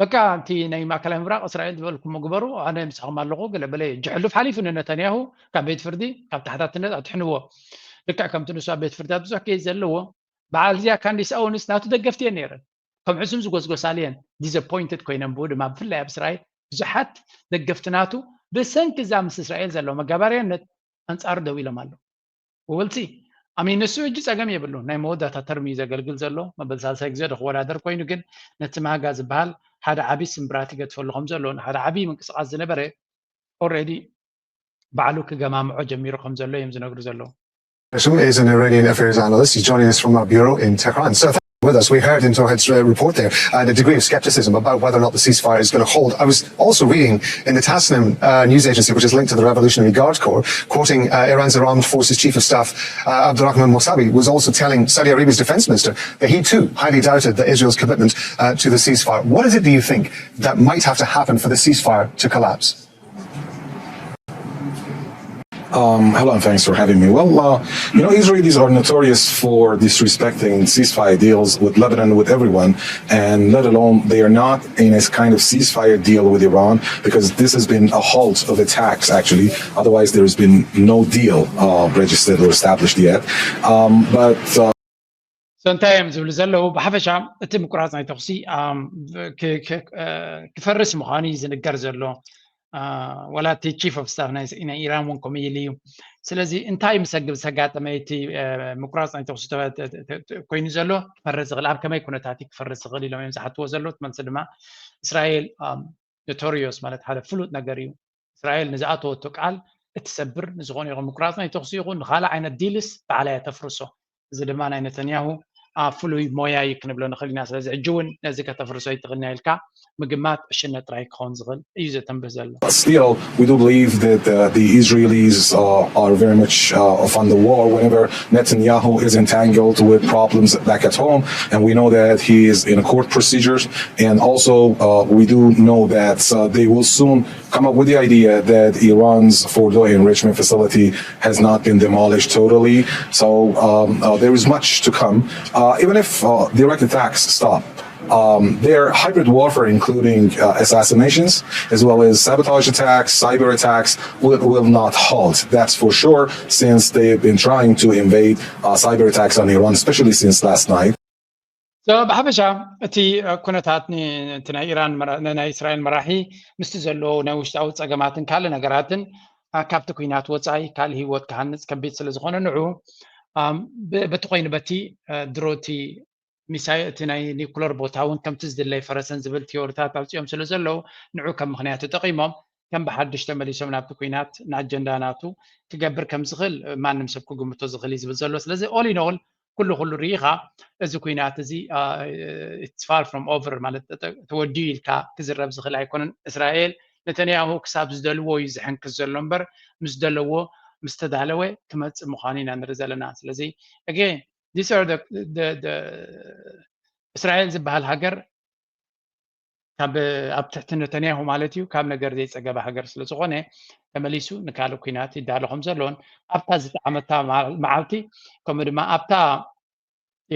በቃ እቲ ናይ ማእከላይ ምብራቕ እስራኤል ዝበልኩም ግበሩ ኣነ ምሳኹም ኣለኹ ገለ በለ ጅሕሉፍ ሓሊፉ ንነተንያሁ ካብ ቤት ፍርዲ ካብ ተሓታትነት ኣትሕንዎ ልክዕ ከምቲ ንሱ ኣብ ቤት ፍርድታት ብዙሕ ኬዝ ዘለዎ በዓል እዚኣ ካንዲስ ኣውንስ ናቱ ደገፍቲ እየን ነይረን ከም ሕሱም ዝጎስጎሳሉ እየን disappointed ኮይነን ብኡ ድማ ብፍላይ ኣብ እስራኤል ብዙሓት ደገፍቲ ናቱ ብሰንኪ እዛ ምስ እስራኤል ዘለዎ መጋባርያነት ኣንጻሩ ደው ኢሎም ኣለዉ ውብልቲ ኣሚ ንሱ እጂ ጸገም የብሉ ናይ መወዳእታ ተርም እዩ ዘገልግል ዘሎ መበል ሳልሳይ ግዜ ዶ ክወዳደር ኮይኑ ግን ነቲ ማጋ ዝበሃል ሓደ ዓቢ ስምብራት ይገድፈሉ ከም ዘሎ ንሓደ ዓቢ ምንቅስቃስ ዝነበረ already ባዕሉ ክገማምዖ ጀሚሩ ከም ዘሎ እዮም ዝነግሩ ዘለዉ Who is an Iranian affairs analyst. He's joining us from our bureau in Tehran. So with us, we heard in Tawhid's uh, report there uh, the degree of skepticism about whether or not the ceasefire is going to hold. I was also reading in the Tasnim uh, news agency, which is linked to the Revolutionary Guard Corps, quoting uh, Iran's armed forces chief of staff uh, Abdurrahman Musawi, was also telling Saudi Arabia's defense minister that he too highly doubted that Israel's commitment uh, to the ceasefire. What is it, do you think, that might have to happen for the ceasefire to collapse? Um, hello, and thanks for having me. Well, uh, you know, Israelis are notorious for disrespecting ceasefire deals with Lebanon, with everyone, and let alone they are not in a kind of ceasefire deal with Iran because this has been a halt of attacks, actually. Otherwise, there has been no deal uh, registered or established yet. Um, but uh, so እንታይ እዮም ዝብሉ ዘለዉ ብሓፈሻ እቲ ምቁራፅ ናይ ተኩሲ ክፈርስ ምዃኑ እዩ ዝንገር ዘሎ ወላ እቲ chief of staff ናይ ኢራን እውን ከምኡ ኢሉ እዩ ስለዚ እንታይ ምስ ዘጋጠመ እቲ ምቁራፅ ናይ ተኩሲ ኮይኑ ዘሎ ክፈርስ ዝኽእል ኣብ ከመይ ኩነታት እዩ ክፈርስ ዝኽእል ኢሎም እዮም ዝሓትዎ ዘለዉ እቲ መልሲ ድማ እስራኤል notorious ማለት ሓደ ፍሉጥ ነገር እዩ እስራኤል ንዝኣተወቶ ቃል እትሰብር ንዝኾነ ይኹን ምቁራፅ ናይ ተኩሲ ይኹን ንካልእ ዓይነት ዲልስ ባዕላ እያ ተፍርሶ እዚ ድማ ናይ ነተንያሁ ኣብ ፍሉይ ሞያ እዩ ክንብሎ ንኽእል ኢና። ስለዚ ሕጂ እውን ነዚ ከተፍርሶ ይትኽእልና ኢልካ ምግማት ዕሽነት ጥራይ ክኸውን ዝኽእል እዩ ዘተንብህ ዘሎ። Still, we do believe that uh, the Israelis uh, are very much uh, fund the war whenever Netanyahu is entangled with problems back at home. And we know that he is in court procedures. And also, uh, we do know that uh, they will soon come up with the idea that Iran's Fordo enrichment facility has not been demolished totally. So um, uh, there is much to come, uh, even if uh, direct attacks stop. Um, their hybrid warfare, including uh, assassinations, as well as sabotage attacks, cyber attacks, will, will not halt. That's for sure, since they've been trying to invade uh, cyber attacks on Iran, especially since last night. So ብሓፈሻ እቲ ኩነታት ናይ ኢራን ናይ እስራኤል መራሒ ምስቲ ዘለዎ ናይ ውሽጣዊ ፀገማትን ካልእ ነገራትን ካብቲ ኩናት ወፃኢ ካልእ ህይወት ክሃንፅ ከቢድ ስለ ዝኾነ ንዑ በቲ ኮይኑ በቲ ድሮቲ ሚሳይ እቲ ናይ ኒኩለር ቦታ እውን ከምቲ ዝድለይ ፈረሰን ዝብል ቲዮሪታት ኣውፅኦም ስለ ዘለዉ ንዑ ከም ምክንያት ተጠቂሞም ከም ብሓድሽ ተመሊሶም ናብቲ ኩናት ንኣጀንዳ ናቱ ክገብር ከም ዝኽእል ማንም ሰብ ክግምቶ ዝኽእል እዩ ዝብል ዘሎ። ስለዚ all in all ኩሉ ኩሉ ርኢኻ እዚ ኩናት እዚ it's far from over ማለት ተወዲኡ ኢልካ ክዝረብ ዝኽእል ኣይኮነን። እስራኤል ነተንያሁ ክሳብ ዝደልዎ እዩ ዝሕንክስ ዘሎ እምበር ምስ ደለዎ ምስ ተዳለወ ክመፅእ ምዃኑ ኢና ንርኢ ዘለና። ስለዚ again these are the, the, the እስራኤል ዝበሃል ሃገር ካብ ኣብ ትሕቲ ነተንያሁ ማለት እዩ ካብ ነገር ዘይፀገበ ሃገር ስለ ዝኾነ ተመሊሱ ንካልእ ኩናት ይዳሎ ከም ዘሎን ኣብታ ዝጠዓመታ መዓልቲ ከምኡ ድማ ኣብታ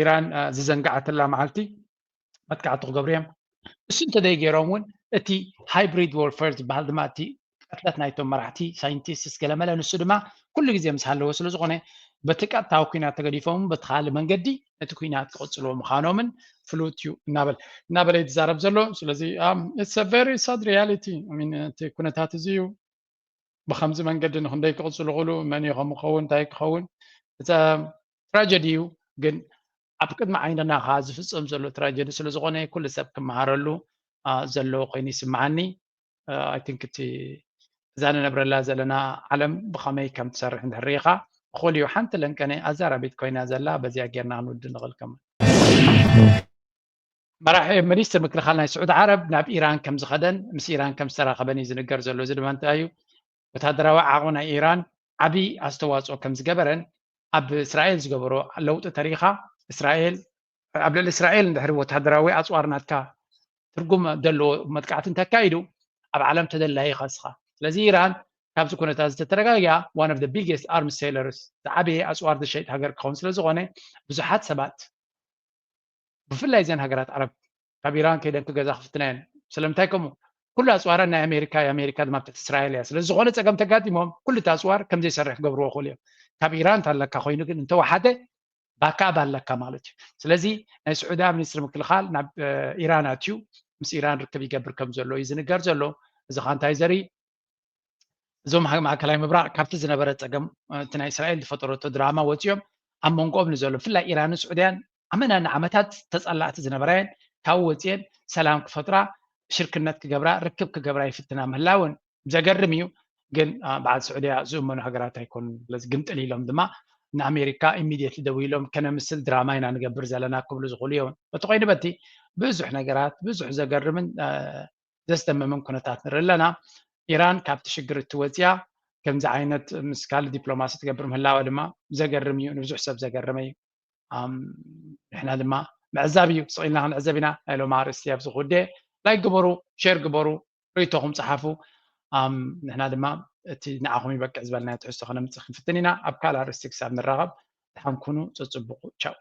ኢራን ዝዘንግዓትላ መዓልቲ መጥቃዕቲ ክገብሩ እዮም። እሱ እንተዘይገይሮም እውን እቲ hybrid warfare ዝበሃል ድማ እቲ ቅትለት ናይቶም መራሕቲ ሳይንቲስትስ ገለመለ ንሱ ድማ ኩሉ ግዜ ምስ ሃለዎ ስለ ዝኾነ በቲ ቀጥታዊ ኩናት ተገዲፎም በቲ ካልእ መንገዲ ነቲ ኩናት ክቕፅልዎ ምዃኖምን ፍሉጥ እዩ እናበል እናበለ ይዛረብ ዘሎ። ስለዚ it's a very sad reality እቲ ኩነታት እዚ እዩ። ብከምዚ መንገዲ ንክንደይ ክቕፅሉ ክእሉ መን እዩ ከም ክኸውን እንታይ ክኸውን እዛ ትራጀዲ እዩ። ግን ኣብ ቅድሚ ዓይንና ከዓ ዝፍፀም ዘሎ ትራጀዲ ስለ ዝኾነ ኩሉ ሰብ ክመሃረሉ ዘለዎ ኮይኑ ይስምዓኒ። I think እቲ እዛ ንነብረላ ዘለና ዓለም ብኸመይ ከም ትሰርሕ እንድሕር ርኢኻ ክኽእል እዩ። ሓንቲ ለንቀነ ኣዛራቢት ኮይና ዘላ በዚኣ ጌርና ክንውድእ ንኽእል ከም መራሒ ሚኒስትር ምክልኻል ናይ ስዑዲ ዓረብ ናብ ኢራን ከም ዝኸደን ምስ ኢራን ከም ዝተራኸበን እዩ ዝንገር ዘሎ። እዚ ድማ እንታይ እዩ ወታደራዊ ዓቕሚ ናይ ኢራን ዓብዪ ኣስተዋፅኦ ከም ዝገበረን ኣብ እስራኤል ዝገበሮ ለውጢ ተሪኻ እስራኤል ኣብ ልዕሊ እስራኤል እንድሕሪ ወታደራዊ ኣፅዋር ናትካ ትርጉም ዘለዎ መጥቃዕቲ እንተካይዱ ኣብ ዓለም ተደላዪ ኢኻ ንስኻ። ስለዚ ኢራን ካብዚ ኩነታት ዝተተረጋጊኣ one of the biggest arms sellers ዝዓበየ ኣፅዋር ዝሸይጥ ሃገር ክኸውን ስለ ዝኾነ ብዙሓት ሰባት ብፍላይ እዘን ሃገራት ዓረብ ካብ ኢራን ከይደን ክገዛ ክፍትና እየን። ስለምንታይ ከምኡ ኩሉ ኣፅዋረን ናይ ኣሜሪካ ኣሜሪካ ድማ ትሕቲ እስራኤል እያ። ስለዚ ዝኾነ ፀገም ተጋጢሞም ኩሉ እቲ ኣፅዋር ከምዘይሰርሕ ክገብርዎ ክእሉ እዮም። ካብ ኢራን እንተለካ ኮይኑ ግን እንተወሓደ ባካብ ኣለካ ማለት እዩ። ስለዚ ናይ ስዑድያ ሚኒስትሪ ምክልኻል ናብ ኢራን ኣትዩ ምስ ኢራን ርክብ ይገብር ከም ዘሎ እዩ ዝንገር ዘሎ። እዚ ካ እንታይ ዘርኢ እዞም ማእከላይ ምብራቕ ካብቲ ዝነበረ ፀገም እቲ ናይ እስራኤል ዝፈጠረቶ ድራማ ወፂኦም ኣብ መንጎኦም ንዘሎ ብፍላይ ኢራንን ስዑድያን ኣመና ንዓመታት ተፀላእቲ ዝነበራየን ካብኡ ወፂኤን ሰላም ክፈጥራ ሽርክነት ክገብራ ርክብ ክገብራ ይፍትና ምህላውን ዘገርም እዩ። ግን በዓል ስዑድያ ዝእመኑ ሃገራት ኣይኮኑን። ስለዚ ግምጥል ኢሎም ድማ ንኣሜሪካ ኢሚድየትሊ ደዊሎም ከነምስል ድራማ ኢና ንገብር ዘለና ክብሉ ዝኽእሉ እዮም። በቲ ኮይኑ በቲ ብዙሕ ነገራት ብዙሕ ዘገርምን ዘስደምምን ኩነታት ንርኢ ኣለና። ኢራን ካብቲ ሽግር እትወፅያ ከምዚ ዓይነት ምስ ካልእ ዲፕሎማሲ ትገብር ምህላዋ ድማ ዘገርም እዩ፣ ንብዙሕ ሰብ ዘገረመ እዩ። ንሕና ድማ ምዕዛብ እዩ፣ ስቕ ኢልና ክንዕዘብ ኢና። ናይ ሎም ኣርእስቲ ኣብዚ ክውደ ላይክ ግበሩ፣ ሼር ግበሩ፣ ርእይቶኹም ፀሓፉ። ንሕና ድማ እቲ ንዓኹም ይበቅዕ ዝበልናዮ ትሕዝቶ ከነምፅእ ክንፍትን ኢና። ኣብ ካልእ ኣርእስቲ ክሳብ ንራኸብ ደሓን ኩኑ፣ ፀፅብቑ፣ ቻው።